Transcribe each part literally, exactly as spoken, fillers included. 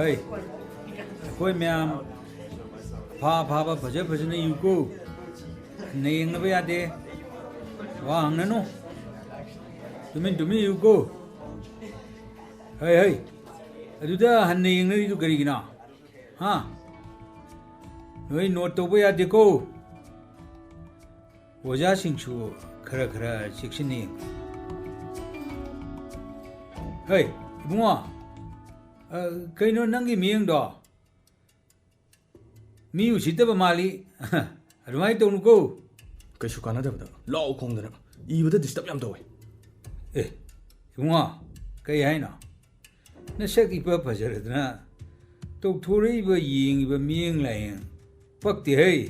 ꯍꯩ, ꯑꯩꯈꯣꯏ ꯃꯌꯥꯝ ꯑꯐꯥ ꯑꯐꯥꯕ ꯐꯖ ꯐꯖꯅ ꯏꯌꯨꯀꯣ꯫ ꯍꯟꯅ ꯌꯦꯡꯅꯕ ꯌꯥꯗꯦ꯫ ꯋꯥ ꯍꯪꯅꯅꯨ꯫ ꯇꯨꯃꯤꯟ ꯇꯨꯃꯤꯟ ꯏꯌꯨꯀꯣ꯫ ꯍꯩ, ꯍꯩ, ꯑꯗꯨꯗ ꯍꯟꯅ ꯌꯦꯡꯅꯔꯤꯗꯨ ꯀꯔꯤꯒꯤꯅꯣ? ꯍꯥ? ꯅꯣꯏ ꯅꯣꯠ ꯇꯧꯕ ꯌꯥꯗꯦꯀꯣ꯫ ꯑꯣꯖꯥꯁꯤꯡꯁꯨ ꯈꯔ ꯈꯔ ꯆꯦꯛꯁꯤꯟꯅ ꯌꯦꯡꯕꯤꯌꯨ꯫ ꯍꯩ, ꯏꯕꯨꯡꯉꯣ, ꯑ, ꯀꯩꯅꯣ ꯅꯪꯒꯤ ꯃꯤꯠꯌꯦꯡꯗꯣ? ꯃꯤ ꯎꯁꯤꯠꯇꯕ ꯃꯥꯜꯂꯤ꯫ ꯑꯗꯨꯃꯥꯏꯅ ꯇꯧꯅꯨꯀꯣ꯫ ꯀꯩꯁꯨ ꯀꯥꯟꯅꯗꯕꯗ ꯂꯥꯎ ꯈꯣꯡꯗꯅ ꯏꯕꯗ disturb ꯌꯥꯝ ꯇꯧꯋꯦ꯫ ꯑꯦ, ꯏꯕꯨꯡꯉꯣ, ꯀꯩ ꯍꯥꯏꯅꯣ? ꯅꯁꯛ ꯏꯐ ꯐꯖꯔꯗꯅ ꯇꯧꯊꯣꯔꯛꯏꯕ ꯌꯦꯡꯉꯤꯕ ꯃꯤꯠꯌꯦꯡ ꯂꯥꯏꯌꯦꯡ ꯄꯛꯇꯦ ꯍꯩ꯫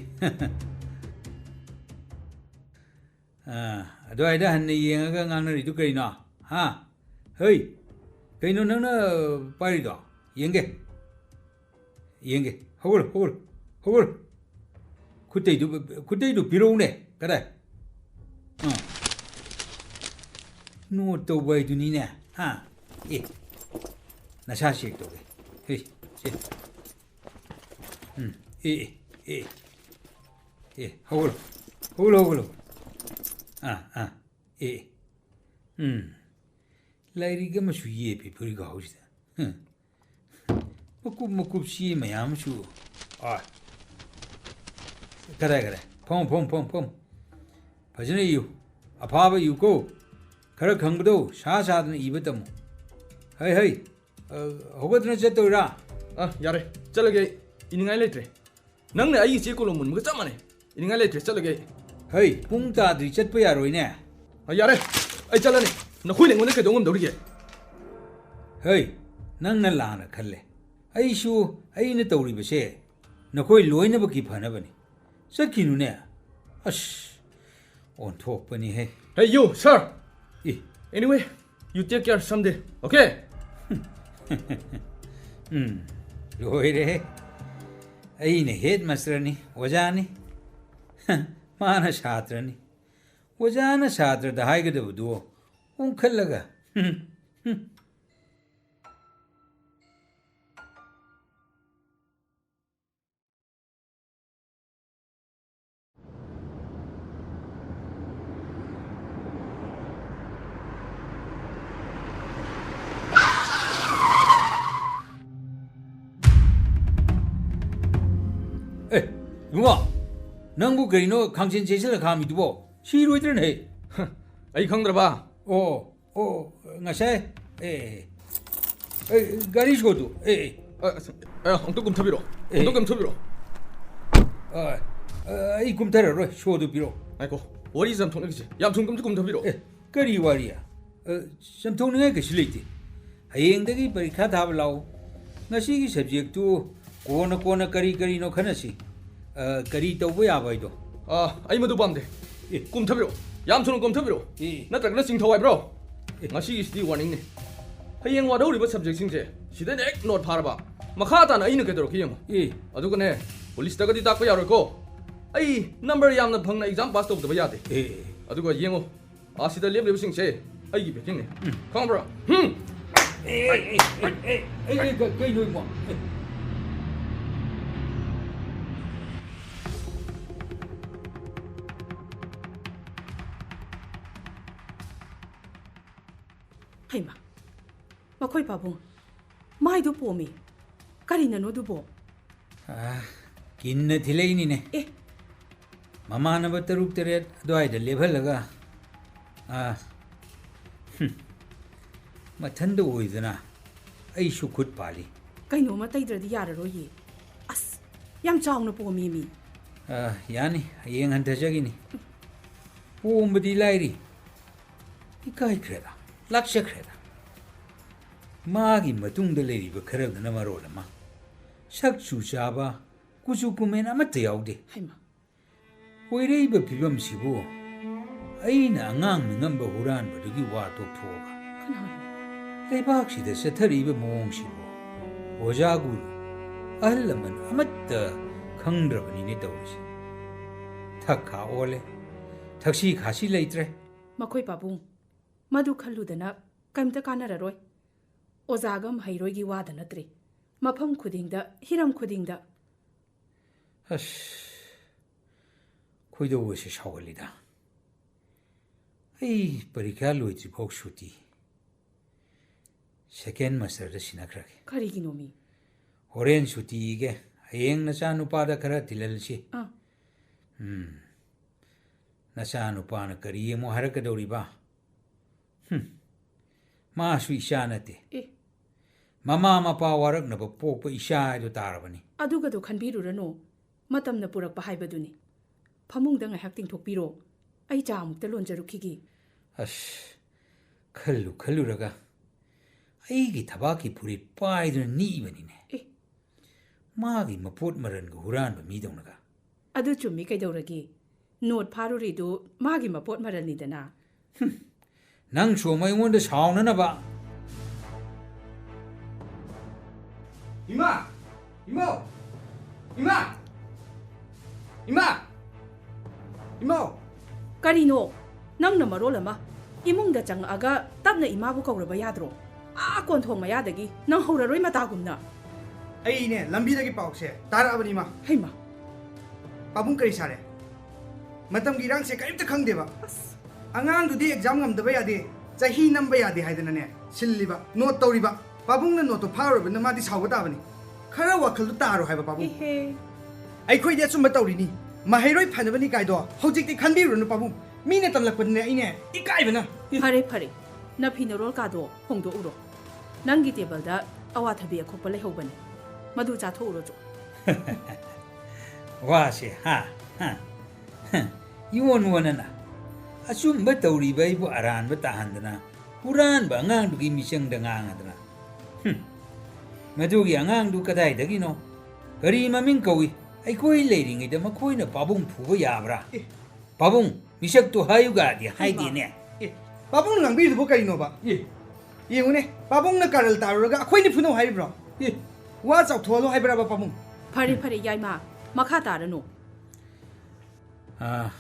ꯑꯥ, ꯑꯗꯨꯋꯥꯏꯗ ꯍꯟꯅ ꯌꯦꯡꯉꯒ ꯉꯥꯡꯅꯔꯤꯗꯨ ꯀꯩꯅꯣ? ꯍꯥ? ꯍꯩ! ꯀꯩꯅꯣ ꯅꯪꯅ ꯄꯥꯏꯔꯤꯗꯣ? ꯌꯦꯡꯒꯦ꯫ ꯌꯦꯡꯒꯦ꯫ ꯍꯧꯒꯠꯂꯣ, ꯍꯧꯒꯠꯂꯣ, ꯍꯧꯒꯠꯂꯣ꯫ ꯈꯨꯠꯇꯩꯗꯨ, ꯈꯨꯠꯇꯩꯗꯨ ꯄꯤꯔꯛꯎꯅꯦ꯫ ꯀꯗꯥꯏ? ꯑꯥ꯫ ꯅꯣꯠ ꯇꯧꯕ ꯍꯥꯏꯗꯨꯅꯤꯅꯦ꯫ ꯍꯥ? ꯑꯦ꯫ ꯅꯁꯥ check ꯇꯧꯒꯦ꯫ ꯍꯦ, ꯁꯦ꯫ ꯎꯝ꯫ ꯑꯦ, ꯑꯦ, ꯑꯦ꯫ ꯑꯦ, ꯍꯧꯒꯠꯂꯣ꯫ ꯍꯧꯒꯠꯂꯣ, ꯍꯧꯒꯠꯂꯣ꯫ ꯑꯥ, ꯑꯥ꯫ ꯑꯦ, ꯑꯦ꯫ ꯎꯝ꯫ ꯂꯥꯏꯔꯤꯛ ꯑꯃꯁꯨ ꯌꯦꯞꯄꯤ ꯐꯨꯔꯤꯠ ꯈꯥꯎꯁꯤꯗ꯫ ꯍꯝ꯫ ꯃꯀꯨꯞ ꯃꯀꯨꯞ ꯆꯦ ꯃꯌꯥꯝ ꯑꯃꯁꯨ꯫ ꯑꯥ꯫ ꯀꯗꯥꯏ, ꯀꯗꯥꯏ? ꯐꯝ, ꯐꯝ, ꯐꯝ, ꯐꯝ꯫ ꯐꯖꯅ ꯏꯌꯨ꯫ ꯑꯐꯥꯕ ꯏꯌꯨꯀꯣ꯫ ꯈꯔ ꯈꯪꯕꯗꯣ ꯁꯥ ꯁꯥꯗꯅ ꯏꯕ ꯇꯝꯃꯨ꯫ ꯍꯩ, ꯍꯩ꯫ ꯑ, ꯍꯧꯒꯠꯇꯅ ꯆꯠꯇꯣꯏꯔꯥ? ꯑ, ꯌꯥꯔꯦ꯫ ꯆꯠꯂꯒꯦ ꯑꯩ꯫ ꯏꯅꯤꯡꯉꯥꯏ ꯂꯩꯇ꯭ꯔꯦ꯫ ꯅꯪꯅ ꯑꯩꯒꯤ ꯆꯦ ꯀꯣꯂꯣꯝ ꯃꯨꯟꯕꯒ ꯆꯞ ꯃꯥꯟꯅꯩ꯫ ꯏꯅꯤꯡꯉꯥꯏ ꯂꯩꯇ꯭ꯔꯦ, ꯆꯠꯂꯒꯦ ꯑꯩ꯫ ꯍꯩ, ꯄꯨꯡ ꯇꯥꯗ꯭ꯔꯤ ꯆꯠꯄ ꯌꯥꯔꯣꯏꯅꯦ꯫ ꯑ, ꯌꯥꯔꯦ, ꯑꯩ ꯆꯠꯂꯅꯤ꯫ ꯅꯈꯣꯏꯅ ꯑꯩꯉꯣꯟꯗ ꯀꯩꯗꯧ ꯉꯝꯗꯧꯔꯤꯒꯦ? ꯍꯩ, ꯅꯪꯅ ꯂꯥꯟꯅ ꯈꯜꯂꯦ꯫ ꯑꯩꯁꯨ ꯑꯩꯅ ꯇꯧꯔꯤꯕꯁꯦ ꯅꯈꯣꯏ ꯂꯣꯏꯅꯃꯛꯀꯤ ꯐꯅꯕꯅꯤ꯫ ꯆꯠꯈꯤꯅꯨꯅꯦ꯫ ꯑꯁ, ꯑꯣꯟꯊꯣꯛꯄꯅꯤꯍꯦ꯫ Hey, you, sir! A. Anyway, you take care someday, okay? ꯎꯝ, ꯂꯣꯏꯔꯦꯍꯦ꯫ ꯑꯩꯅ headmasterꯅꯤ, ꯑꯣꯖꯥꯅꯤ꯫ ꯃꯥꯅ ꯁꯥꯇ꯭ꯔꯅꯤ꯫ ꯑꯣꯖꯥꯅ ꯁꯥꯇ꯭ꯔꯗ ꯍꯥꯏꯒꯗꯕꯗꯨ ꯑꯣꯟꯈꯠꯂꯒ꯫ ꯎꯝ, ꯎꯝ꯫ ꯏꯕꯨꯡꯉꯣ, ꯅꯪꯕꯨ ꯀꯔꯤꯅꯣ ꯈꯥꯡꯆꯦꯟ ꯆꯦꯟꯁꯤꯜꯂ ꯈꯥꯝꯃꯤꯗꯨꯕꯣ? ꯁꯤꯔꯣꯏꯗ꯭ꯔꯅꯦ? ꯑꯩ ꯈꯪꯗ꯭ꯔꯕ? ꯑꯣ, ꯑꯣ, ꯉꯁꯥꯏ, ꯑꯦ, ꯑꯦ, ꯒꯥꯔꯤ ꯁꯣꯗꯨ, ꯑꯦ, ꯑꯦ꯫ ꯑ, ꯑꯁ, ꯑ, ꯑꯝꯇ ꯀꯨꯝꯊꯕꯤꯔꯣ꯫ ꯑꯦ꯫ ꯑꯝꯇ ꯀꯨꯝꯊꯕꯤꯔꯣ꯫ ꯑ, ꯑ, ꯑꯩ ꯀꯨꯝꯊꯔꯔꯣꯏ, ꯁꯣꯗꯨ ꯄꯤꯔꯣ꯫ ꯉꯥꯏꯈꯣ, ꯋꯥꯔꯤꯁꯦ ꯌꯥꯝ ꯊꯣꯛꯅꯈꯤꯁꯦ꯫ ꯌꯥꯝ ꯊꯨꯅ ꯀꯨꯝꯊ-, ꯀꯨꯝꯊꯕꯤꯔꯣ꯫ ꯑꯦ, ꯀꯔꯤ ꯋꯥꯔꯤ? ꯑ, ꯆꯝꯊꯣꯛꯅꯤꯡꯉꯥꯏ ꯀꯩꯁꯨ ꯂꯩꯇꯦ꯫ ꯍꯌꯦꯡꯗꯒꯤ ꯄꯔꯤꯈꯥ ꯊꯥꯕ ꯂꯥꯛꯑꯣ꯫ ꯉꯁꯤꯒꯤ subjectꯇꯨ ꯀꯣꯟꯅ, ꯀꯣꯟꯅ ꯀꯔꯤ ꯀꯔꯤꯅꯣ ꯈꯟꯅꯁꯤ꯫ ꯑ, ꯀꯔꯤ ꯇꯧꯕ ꯌꯥꯕ ꯍꯥꯏꯗꯣ꯫ ꯑ, ꯑꯩ ꯃꯗꯨ ꯄꯥꯝꯗꯦ꯫ ꯑꯦ꯫ ꯀꯨꯝꯊꯕꯤꯔꯣ꯫ ꯌꯥꯝ ꯊꯨꯅ ꯀꯨꯝꯊꯕꯤꯔꯣ꯫ ꯑꯦ꯫ ꯅꯠꯇ꯭ꯔꯒꯅ ꯆꯤꯡꯊꯧ ꯍꯥꯏꯕ꯭ꯔꯣ? ꯑꯦ꯫ ꯉꯁꯤꯒꯤꯁꯤꯗꯤ warningꯅꯤ꯫ ꯍꯌꯦꯡ ꯋꯥꯠꯍꯧꯔꯤꯕ subjectꯁꯤꯡꯁꯦ ꯁꯤꯗꯩꯅ ꯍꯦꯛ note ꯐꯥꯔꯕ, ꯃꯈꯥ ꯇꯥꯅ ꯑꯩꯅ ꯀꯩꯗꯧꯔꯛꯀꯦ ꯌꯦꯡꯉꯣ꯫ ꯑꯦ꯫ ꯑꯗꯨꯒꯅꯦ, policeꯇꯒꯗꯤ ꯇꯥꯛꯄ ꯌꯥꯔꯣꯏꯀꯣ꯫ ꯑꯩ number ꯌꯥꯝꯅ ꯐꯪꯅ exam pass ꯇꯧꯗꯕ ꯌꯥꯗꯦ꯫ ꯑꯦ꯫ ꯑꯗꯨꯒ ꯌꯦꯡꯉꯣ, ꯑꯁꯤꯗ ꯂꯦꯞꯂꯤꯕꯁꯤꯡꯁꯦ ꯑꯩꯒꯤ backingꯅꯦ꯫ ꯎꯝ꯫ ꯈꯪꯕ꯭ꯔꯥ? ꯍꯨꯝ! ꯑꯦ, ꯑꯦ, ꯑꯦ, ꯑꯦ, ꯑꯦ, ꯑꯦ, ꯀ-, ꯀꯩꯅꯣ ꯏꯕꯣ? ꯑꯦ꯫ ꯍꯩꯃꯥ, ꯃꯈꯣꯏ ꯄꯥꯕꯨꯡ, ꯃꯥꯏꯗꯨ ꯄꯣꯝꯃꯤ꯫ ꯀꯔꯤꯅꯅꯣ ꯑꯗꯨꯕꯣ? ꯑꯥ, ꯀꯤꯟꯅ ꯊꯤꯜꯂꯛꯏꯅꯤꯅꯦ꯫ ꯑꯦ꯫ ꯃꯃꯥꯟꯅꯕ ꯇꯔꯨꯛ ꯇꯔꯦꯠ ꯑꯗꯨꯋꯥꯏꯗ ꯂꯦꯞꯍꯜꯂꯒ, ꯑꯥ, ꯍꯨꯝ, ꯃꯊꯟꯗ ꯑꯣꯏꯗꯅ ꯑꯩꯁꯨ ꯈꯨꯠ ꯄꯥꯜꯂꯤ꯫ ꯀꯩꯅꯣꯝꯃ ꯇꯩꯗ꯭ꯔꯗꯤ ꯌꯥꯔꯔꯣꯏꯌꯦ꯫ ꯑꯁ, ꯌꯥꯝ ꯆꯥꯎꯅ ꯄꯣꯝꯃꯦꯃꯤ꯫ ꯑꯥ, ꯌꯥꯅꯤ, ꯍꯌꯦꯡ ꯍꯟꯊꯖꯈꯤꯅꯤ꯫ ꯄꯣꯝꯕꯗꯤ ꯂꯥꯏꯔꯤ, ꯏꯀꯥꯏꯈ꯭ꯔꯦꯗ, ꯂꯥꯛꯆꯈ꯭ꯔꯦꯗ꯫ ꯃꯥꯒꯤ ꯃꯇꯨꯡꯗ ꯂꯩꯔꯤꯕ ꯈꯔꯗꯨꯅ ꯃꯔꯣꯜ ꯑꯃ ꯁꯛ ꯆꯨ ꯆꯥꯕ, ꯀꯨꯆꯨ ꯀꯨꯃꯦꯟ ꯑꯃꯠꯇ ꯌꯥꯎꯗꯦ꯫ ꯍꯩꯃꯥ꯫ ꯑꯣꯏꯔꯛꯏꯕ ꯐꯤꯕꯝꯁꯤꯕꯨ ꯑꯩꯅ ꯑꯉꯥꯡ ꯃꯤꯉꯝꯕ ꯍꯨꯔꯥꯟꯕꯗꯨꯒꯤ ꯋꯥ ꯇꯣꯛꯊꯣꯛꯑꯒ, ꯀꯅꯥꯅꯣ? ꯂꯩꯕꯥꯛꯁꯤꯗ ꯆꯠꯊꯔꯛꯏꯕ ꯃꯑꯣꯡꯁꯤꯕꯨ ꯑꯣꯖꯥ ꯒꯨꯔꯨ, ꯑꯍꯜ ꯂꯃꯟ ꯑꯃꯠꯇ ꯈꯪꯗ꯭ꯔꯕꯅꯤꯅꯦ ꯇꯧꯔꯤꯁꯦ꯫ ꯊꯛ ꯈꯥ ꯑꯣꯜꯂꯦ, ꯊꯛꯁꯤ ꯈꯥꯁꯤ ꯂꯩꯇ꯭ꯔꯦ꯫ ꯃꯈꯣꯏ ꯄꯥꯕꯨꯡ, ꯃꯗꯨ ꯈꯜꯂꯨꯗꯅ ꯀꯔꯤꯝꯇ ꯀꯥꯟꯅꯔꯔꯣꯏ꯫ ꯑꯣꯖꯥꯒ ꯃꯍꯩꯔꯣꯏꯒꯤ ꯋꯥꯗ ꯅꯠꯇ꯭ꯔꯦ꯫ ꯃꯐꯝ ꯈꯨꯗꯤꯡꯗ, ꯍꯤꯔꯝ ꯈꯨꯗꯤꯡꯗ꯫ ꯑꯁ, ꯈꯣꯏꯗꯧꯒꯁꯦ ꯁꯥꯎꯒꯠꯂꯤꯗ꯫ ꯑꯩ ꯄꯔꯤꯈ꯭ꯌꯥ ꯂꯣꯏꯗ꯭ꯔꯤꯐꯥꯎ ꯁꯨꯇꯤ꯫ Second masterꯗ ꯁꯤꯟꯅꯈ꯭ꯔꯒꯦ꯫ ꯀꯔꯤꯒꯤꯅꯣꯃꯤ? ꯍꯣꯔꯦꯟ ꯁꯨꯇꯤꯒꯦ꯫ ꯍꯌꯦꯡ ꯅꯆꯥꯅꯨꯄꯥꯗ ꯈꯔ ꯇꯤꯜꯍꯜꯁꯤ꯫ ꯑꯥ꯫ ꯎꯝ꯫ ꯅꯆꯥꯅꯨꯄꯥꯅ ꯀꯔꯤ ꯑꯃꯨꯛ ꯍꯥꯏꯔꯛꯀꯗꯧꯔꯤꯕ? ꯍꯨꯝ꯫ ꯃꯥꯁꯨ ꯏꯆꯥ ꯅꯠꯇꯦ꯫ ꯑꯦ꯫ ꯃꯃꯥ ꯃꯄꯥ ꯋꯥꯔꯛꯅꯕ ꯄꯣꯛꯄ ꯏꯆꯥ ꯍꯥꯏꯗꯨ ꯇꯥꯔꯕꯅꯤ꯫ ꯑꯗꯨꯒꯗꯣ ꯈꯟꯕꯤꯔꯨꯔꯅꯨ꯫ ꯃꯇꯝꯅ ꯄꯨꯔꯛꯄ ꯍꯥꯏꯕꯗꯨꯅꯤ꯫ ꯐꯃꯨꯡꯗ ꯉꯥꯏꯍꯥꯛ ꯇꯤꯡꯊꯣꯛꯄꯤꯔꯣ꯫ ꯑꯩ ꯆꯥ ꯑꯃꯨꯛꯇ ꯂꯣꯟꯖꯔꯨꯈꯤꯒꯦ꯫ ꯑꯁ, ꯈꯜꯂꯨ ꯈꯜꯂꯨꯔꯒ ꯑꯩꯒꯤ ꯊꯕꯥꯛꯀꯤ ꯐꯨꯔꯤꯠ ꯄꯥꯏꯗꯨꯅ ꯅꯤꯛꯏꯕꯅꯤꯅꯦ꯫ ꯑꯦ꯫ ꯃꯥꯒꯤ ꯃꯄꯣꯠ ꯃꯔꯟꯒ ꯍꯨꯔꯥꯟꯕ ꯃꯤꯗꯧꯅꯒ꯫ ꯑꯗꯨ ꯆꯨꯝꯃꯤ, ꯀꯩꯗꯧꯔꯒꯦ? ꯅꯣꯠ ꯐꯥꯔꯨꯔꯤꯗꯨ ꯃꯥꯒꯤ ꯃꯄꯣꯠ ꯃꯔꯜꯅꯤꯗꯅ꯫ ꯍꯨꯝ, ꯅꯪꯁꯨ ꯑꯃꯨꯛ ꯑꯩꯉꯣꯟꯗ ꯁꯥꯎꯅꯅꯕ꯫ ꯏꯃꯥ! ꯏꯃꯧ! ꯏꯃꯥ! ꯏꯃꯥ! ꯏꯃꯧ! ꯀꯔꯤꯅꯣ? ꯅꯪꯅ ꯃꯔꯣꯜ ꯑꯃ ꯏꯃꯨꯡꯗ ꯆꯪꯉꯛꯑꯒ ꯇꯞꯅ ꯏꯃꯥꯕꯨ ꯀꯧꯔꯕ ꯌꯥꯗ꯭ꯔꯣ? ꯑꯥ ꯀꯣꯟꯊꯣꯡ ꯃꯌꯥꯗꯒꯤ ꯅꯪ ꯍꯧꯔꯔꯣꯏ ꯃꯇꯥꯒꯨꯝꯅ꯫ ꯑꯩꯅꯦ ꯂꯝꯕꯤꯗꯒꯤ ꯄꯥꯎꯁꯦ ꯇꯥꯔꯛꯑꯕꯅꯤ, ꯏꯃꯥ꯫ ꯍꯩꯃꯥ! ꯄꯥꯕꯨꯡ ꯀꯔꯤ ꯁꯥꯔꯦ? ꯃꯇꯝꯒꯤ ꯏꯔꯥꯡꯁꯦ ꯀꯔꯤꯝꯇ ꯈꯪꯗꯦꯕ꯫ ꯑꯁ! ꯑꯉꯥꯡꯗꯨꯗꯤ ꯑꯦꯛꯖꯥꯝ ꯉꯝꯗꯕ ꯌꯥꯗꯦ, ꯆꯍꯤ ꯅꯝꯕ ꯌꯥꯗꯦ ꯍꯥꯏꯗꯅꯅꯦ ꯁꯤꯜꯂꯤꯕ, ꯅꯣꯠ ꯇꯧꯔꯤꯕ꯫ ꯄꯥꯕꯨꯡꯅ ꯅꯣꯠꯇꯣ ꯐꯥꯔꯨꯔꯕꯅꯤꯅ ꯃꯥꯗꯤ ꯁꯥꯎꯕ ꯇꯥꯕꯅꯤ꯫ ꯈꯔ ꯋꯥꯈꯜꯗꯨ ꯇꯥꯔꯣ ꯍꯥꯏꯕ, ꯄꯥꯕꯨꯡ꯫ ꯏꯍꯦ꯫ ꯑꯩꯈꯣꯏꯗꯤ ꯑꯆꯨꯝꯕ ꯇꯧꯔꯤꯅꯤ, ꯃꯍꯩꯔꯣꯏ ꯐꯅꯕꯅꯤ ꯀꯥꯏꯗꯣ ꯍꯧꯖꯤꯛꯇꯤ ꯈꯟꯕꯤꯔꯨꯔꯅꯨ, ꯄꯥꯕꯨꯡ꯫ ꯃꯤꯅ ꯇꯝꯂꯛꯄꯗꯅꯦ ꯑꯩꯅꯦ ꯏꯀꯥꯏꯕꯅ꯫ ꯐꯔꯦ, ꯐꯔꯦ, ꯅꯐꯤ ꯅꯔꯣꯜ ꯀꯥꯗꯣ ꯍꯣꯡꯗꯣꯛꯎꯔꯣ꯫ ꯅꯪꯒꯤ ꯇꯦꯕꯜꯗ ꯑꯋꯥꯊꯕꯤ ꯑꯈꯨꯞꯄ ꯂꯩꯍꯧꯕꯅꯤ, ꯃꯗꯨ ꯆꯥꯊꯣꯛꯎꯔꯣ ꯆꯣ꯫ ꯋꯥꯁꯦ, ꯍꯥ? ꯍꯥ? ꯍ, ꯏꯑꯣꯟ ꯑꯣꯟꯅꯅ ꯑꯆꯨꯝꯕ ꯇꯧꯔꯤꯕ ꯑꯩꯕꯨ ꯑꯔꯥꯟꯕ ꯇꯥꯍꯟꯗꯅ ꯍꯨꯔꯥꯟꯕ ꯑꯉꯥꯡꯗꯨꯒꯤ ꯃꯤꯆꯪꯗ ꯉꯥꯡꯉꯗꯅ꯫ ꯍꯨꯝ, ꯃꯗꯨꯒꯤ ꯑꯉꯥꯡꯗꯨ ꯀꯗꯥꯏꯗꯒꯤꯅꯣ? ꯀꯔꯤ ꯃꯃꯤꯡ ꯀꯧꯏ? ꯑꯩꯈꯣꯏ ꯂꯩꯔꯤꯉꯩꯗ ꯃꯈꯣꯏꯅ ꯄꯥꯕꯨꯡ ꯐꯨꯕ ꯌꯥꯕ꯭ꯔꯥ? ꯑꯦ꯫ ꯄꯥꯕꯨꯡ, ꯃꯤꯁꯛꯇꯣ ꯍꯥꯏꯌꯨꯒꯗꯤ ꯍꯥꯏꯗꯦꯅꯦ꯫ ꯑꯦ, ꯄꯥꯕꯨꯡꯅ ꯉꯥꯡꯕꯤꯔꯤꯗꯨꯕꯨ ꯀꯔꯤꯅꯣꯕ? ꯑꯦ꯫ ꯌꯦꯡꯉꯨꯅꯦ, ꯄꯥꯕꯨꯡꯅ ꯀꯥꯔꯜ ꯇꯥꯔꯨꯔꯒ ꯑꯩꯈꯣꯏꯅ ꯐꯨꯅꯧ ꯍꯥꯏꯔꯤꯕ꯭ꯔꯣ? ꯑꯦ꯫ ꯋꯥ ꯆꯥꯎꯊꯣꯛꯍꯜꯂꯣ ꯍꯥꯏꯕ꯭ꯔꯕ, ꯄꯥꯕꯨꯡ? ꯐꯔꯦ, ꯐꯔꯦ, ꯌꯥꯏꯃ, ꯃꯈꯥ ꯇꯥꯔꯅꯨ꯫ ꯑꯥ,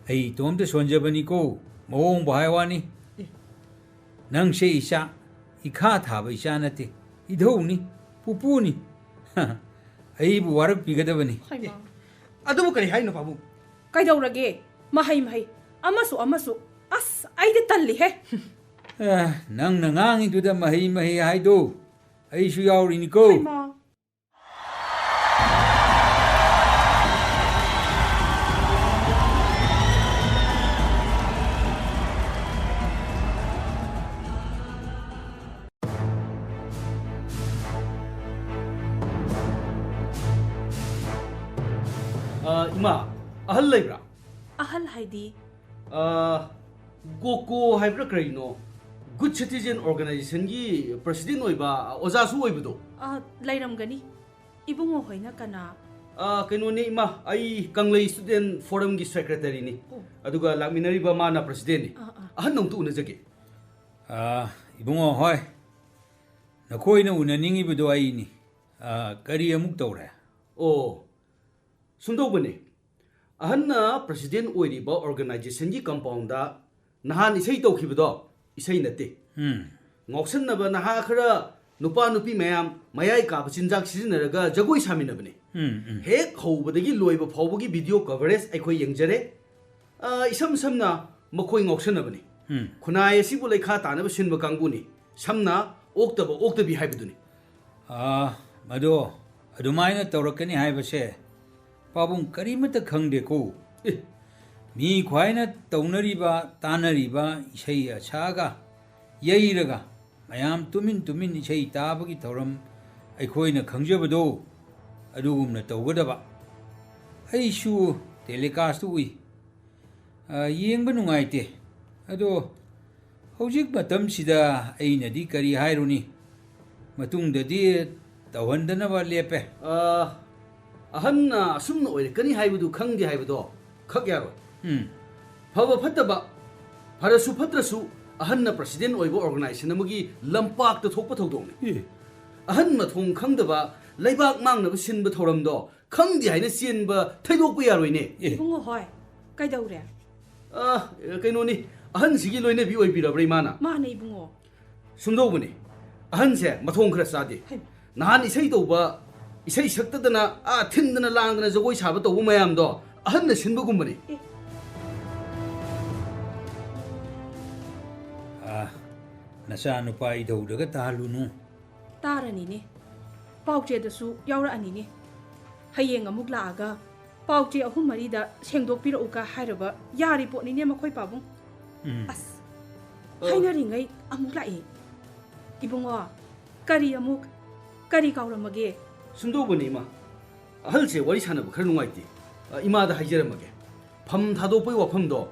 ꯑꯩ ꯏꯇꯣꯝꯇ ꯁꯣꯟꯖꯕꯅꯤꯀꯣ, ꯃꯑꯣꯡꯕꯨ ꯍꯥꯏ ꯋꯥꯅꯤ꯫ ꯑꯦ꯫ ꯅꯪꯁꯦ ꯏꯆꯥ, ꯏꯈꯥ ꯊꯥꯕ ꯏꯆꯥ ꯅꯠꯇꯦ, ꯏꯙꯧꯅꯤ, ꯄꯨꯄꯨꯅꯤ꯫ ꯑꯩꯕꯨ ꯋꯥꯔꯛꯄꯤꯒꯗꯕꯅꯤ꯫ ꯍꯩꯃꯥ꯫ ꯑꯗꯨꯕꯨ ꯀꯔꯤ ꯍꯥꯏꯅꯣ, ꯄꯥꯕꯨꯡ? ꯀꯩꯗꯧꯔꯒꯦ? ꯃꯍꯩ, ꯃꯍꯩ, ꯑꯃꯁꯨ, ꯑꯃꯁꯨ꯫ ꯑꯁ, ꯑꯩꯗꯤ ꯇꯜꯂꯤꯍꯦ꯫ ꯑꯦ, ꯅꯪꯅ ꯉꯥꯡꯉꯤꯗꯨꯗ ꯃꯍꯩ, ꯃꯍꯩ ꯍꯥꯏꯗꯣ ꯑꯩꯁꯨ ꯌꯥꯎꯔꯤꯅꯤꯀꯣ꯫ ꯍꯩꯃꯥ꯫ ꯑꯍꯜ ꯂꯩꯕ꯭ꯔꯥ? ꯑꯍꯜ ꯍꯥꯏꯗꯤ? ꯑꯥ, ꯒꯣꯀꯣ ꯍꯥꯏꯕ꯭ꯔꯥ ꯀꯔꯤꯅꯣ? Good Citizen Organizationꯒꯤ president ꯑꯣꯏꯕ, ꯑꯣꯖꯥꯁꯨ ꯑꯣꯏꯕꯗꯣ? ꯑꯥ, ꯂꯩꯔꯝꯒꯅꯤ꯫ ꯏꯕꯨꯡꯉꯣ ꯍꯣꯏꯅ ꯀꯅꯥ? ꯑꯥ, ꯀꯩꯅꯣꯅꯦ ꯏꯃꯥ, ꯑꯩ ꯀꯪꯂꯩ Student Forumꯒꯤ secretaryꯅꯤ꯫ ꯑꯣ꯫ ꯑꯗꯨꯒ ꯂꯥꯛꯃꯤꯟꯅꯔꯤꯕ ꯃꯥꯅ presidentꯅꯤ꯫ ꯑꯥ, ꯑꯥ꯫ ꯑꯍꯟ ꯑꯃꯨꯛꯇ ꯎꯅꯖꯒꯦ꯫ ꯑꯥ, ꯏꯕꯨꯡꯉꯣ ꯍꯣꯏ, ꯅꯈꯣꯏꯅ ꯎꯅꯅꯤꯡꯉꯤꯕꯗꯣ ꯑꯩꯅꯤ꯫ ꯑꯥ, ꯀꯔꯤ ꯑꯃꯨꯛ ꯇꯧꯔꯦ? ꯑꯣ, ꯁꯨꯝꯗꯧꯕꯅꯤ, ꯑꯍꯟꯅ president ꯑꯣꯏꯔꯤꯕ organizationꯒꯤ compoundꯗ ꯅꯍꯥꯟ ꯏꯁꯩ ꯇꯧꯈꯤꯕꯗꯣ ꯏꯁꯩ ꯅꯠꯇꯦ꯫ ꯎꯝ꯫ ꯉꯥꯎꯁꯟꯅꯕ ꯅꯍꯥ ꯈꯔ ꯅꯨꯄꯥ ꯅꯨꯄꯤ ꯃꯌꯥꯝ ꯃꯌꯥꯏ ꯀꯥꯕ ꯆꯤꯟꯖꯥꯛ ꯁꯤꯖꯤꯟꯅꯔꯒ ꯖꯒꯣꯏ ꯁꯥꯃꯤꯟꯅꯕꯅꯤ꯫ ꯎꯝ, ꯎꯝ꯫ ꯍꯦꯛ ꯍꯧꯕꯗꯒꯤ ꯂꯣꯏꯕ ꯐꯥꯎꯕꯒꯤ video coverage ꯑꯩꯈꯣꯏ ꯌꯦꯡꯖꯔꯦ꯫ ꯑ, ꯏꯁꯝ ꯁꯝꯅ ꯃꯈꯣꯏ ꯉꯥꯎꯁꯟꯅꯕꯅꯤ꯫ ꯎꯝ꯫ ꯈꯨꯟꯅꯥꯏ ꯑꯁꯤꯕꯨ ꯂꯩꯈꯥ ꯇꯥꯅꯕ ꯁꯤꯟꯕ ꯀꯥꯡꯕꯨꯅꯤ꯫ ꯁꯝꯅ ꯑꯣꯛꯇꯕ ꯑꯣꯛꯇꯕꯤ ꯍꯥꯏꯕꯗꯨꯅꯤ꯫ ꯑꯥ, ꯃꯗꯣ ꯑꯗꯨꯃꯥꯏꯅ ꯇꯧꯔꯛꯀꯅꯤ ꯍꯥꯏꯕꯁꯦ ꯄꯥꯕꯨꯡ ꯀꯔꯤꯃꯠꯇ ꯈꯪꯗꯦꯀꯣ꯫ ꯑꯦ꯫ ꯃꯤ ꯈ꯭ꯋꯥꯏꯅ ꯇꯧꯅꯔꯤꯕ, ꯇꯥꯅꯔꯤꯕ ꯏꯁꯩ ꯑꯁꯥꯒ ꯌꯩꯔꯒ ꯃꯌꯥꯝ ꯇꯨꯃꯤꯟ ꯇꯨꯃꯤꯟ ꯏꯁꯩ ꯇꯥꯕꯒꯤ ꯊꯧꯔꯝ ꯑꯩꯈꯣꯏꯅ ꯈꯪꯖꯕꯗꯣ ꯑꯗꯨꯒꯨꯝꯅ ꯇꯧꯒꯗꯕ꯫ ꯑꯩꯁꯨ telecastꯇꯨ ꯎꯏ꯫ ꯑ, ꯌꯦꯡꯕ ꯅꯨꯡꯉꯥꯏꯇꯦ꯫ ꯑꯗꯣ ꯍꯧꯖꯤꯛ ꯃꯇꯝꯁꯤꯗ ꯑꯩꯅꯗꯤ ꯀꯔꯤ ꯍꯥꯏꯔꯨꯅꯤ? ꯃꯇꯨꯡꯗꯗꯤ ꯇꯧꯍꯟꯗꯅꯕ ꯂꯦꯞꯄꯦ꯫ ꯑ, ꯑꯍꯟꯅ ꯑꯁꯨꯝꯅ ꯑꯣꯏꯔꯛꯀꯅꯤ ꯍꯥꯏꯕꯗꯨ ꯈꯪꯗꯦ ꯍꯥꯏꯕꯗꯣ ꯈꯛ ꯌꯥꯔꯣꯏ꯫ ꯎꯝ꯫ ꯐꯕ ꯐꯠꯇꯕ, ꯐꯔꯁꯨ ꯐꯠꯇ꯭ꯔꯁꯨ, ꯑꯍꯟꯅ president ꯑꯣꯏꯕ organization ꯑꯃꯒꯤ ꯂꯝꯄꯥꯛꯇ ꯊꯣꯛꯄ ꯊꯧꯗꯣꯛꯅꯤ꯫ ꯑꯦ꯫ ꯑꯍꯟ ꯃꯊꯣꯡ ꯈꯪꯗꯕ, ꯂꯩꯕꯥꯛ ꯃꯥꯡꯅꯕ ꯁꯤꯟꯕ ꯊꯧꯔꯝꯗꯣ ꯈꯪꯗꯦ ꯍꯥꯏꯅ ꯆꯦꯟꯕ ꯊꯩꯗꯣꯛꯄ ꯌꯥꯔꯣꯏꯅꯦ꯫ ꯑꯦ꯫ ꯏꯕꯨꯡꯉꯣ ꯍꯣꯏ, ꯀꯩꯗꯧꯔꯦ? ꯑ, ꯀꯩꯅꯣꯅꯤ, ꯑꯍꯟꯁꯤꯒꯤ ꯂꯣꯏꯅꯕꯤ ꯑꯣꯏꯕꯤꯔꯕ꯭ꯔꯥ ꯏꯃꯥꯅ? ꯃꯥꯅꯦ ꯏꯕꯨꯡꯉꯣ꯫ ꯁꯨꯝꯗꯧꯕꯅꯤ, ꯑꯍꯟꯁꯦ ꯃꯊꯣꯡ ꯈꯔ ꯆꯥꯗꯦ꯫ ꯍꯩꯃ꯫ ꯅꯍꯥꯟ ꯏꯁꯩ ꯇꯧꯕ, ꯏꯁꯩ ꯁꯛꯇꯗꯅ, ꯑꯥ, ꯊꯤꯟꯗꯅ ꯂꯥꯡꯗꯅ ꯖꯒꯣꯏ ꯁꯥꯕ ꯇꯧꯕ ꯃꯌꯥꯝꯗꯣ ꯑꯍꯟꯅ ꯁꯤꯟꯕꯒꯨꯝꯕꯅꯤ꯫ ꯑꯦ꯫ ꯑꯥ, ꯅꯆꯥꯅꯨꯄꯥ ꯏꯙꯧꯗꯒ ꯇꯥꯍꯜꯂꯨꯅꯨ꯫ ꯇꯥꯔꯅꯤꯅꯦ꯫ ꯄꯥꯎꯆꯦꯗꯁꯨ ꯌꯥꯎꯔꯛꯑꯅꯤꯅꯦ꯫ ꯍꯌꯦꯡ ꯑꯃꯨꯛ ꯂꯥꯛꯑꯒ ꯄꯥꯎꯆꯦ ꯑꯍꯨꯝ ꯃꯔꯤꯗ ꯁꯦꯡꯗꯣꯛꯄꯤꯔꯛꯎꯒ ꯍꯥꯏꯔꯕ ꯌꯥꯔꯤ ꯄꯣꯠꯅꯤꯅꯦ ꯃꯈꯣꯏ ꯄꯥꯕꯨꯡ꯫ ꯎꯝ꯫ ꯑꯁ, ꯑꯣ꯫ ꯍꯥꯏꯅꯔꯤꯉꯩ ꯑꯃꯨꯛ ꯂꯥꯛꯏ꯫ ꯏꯕꯨꯡꯉꯣ, ꯀꯔꯤ ꯑꯃꯨꯛ, ꯀꯔꯤ ꯀꯥꯎꯔꯝꯃꯒꯦ? ꯁꯨꯝꯗꯧꯕꯅꯤ ꯏꯃꯥ, ꯑꯍꯜꯁꯦ ꯋꯥꯔꯤ ꯁꯥꯟꯅꯕ ꯈꯔ ꯅꯨꯡꯉꯥꯏꯇꯦ꯫ ꯑ, ꯏꯃꯥꯗ ꯍꯥꯏꯖꯔꯝꯃꯒꯦ꯫ ꯐꯝ ꯊꯥꯗꯣꯛꯄꯒꯤ ꯋꯥꯐꯝꯗꯣ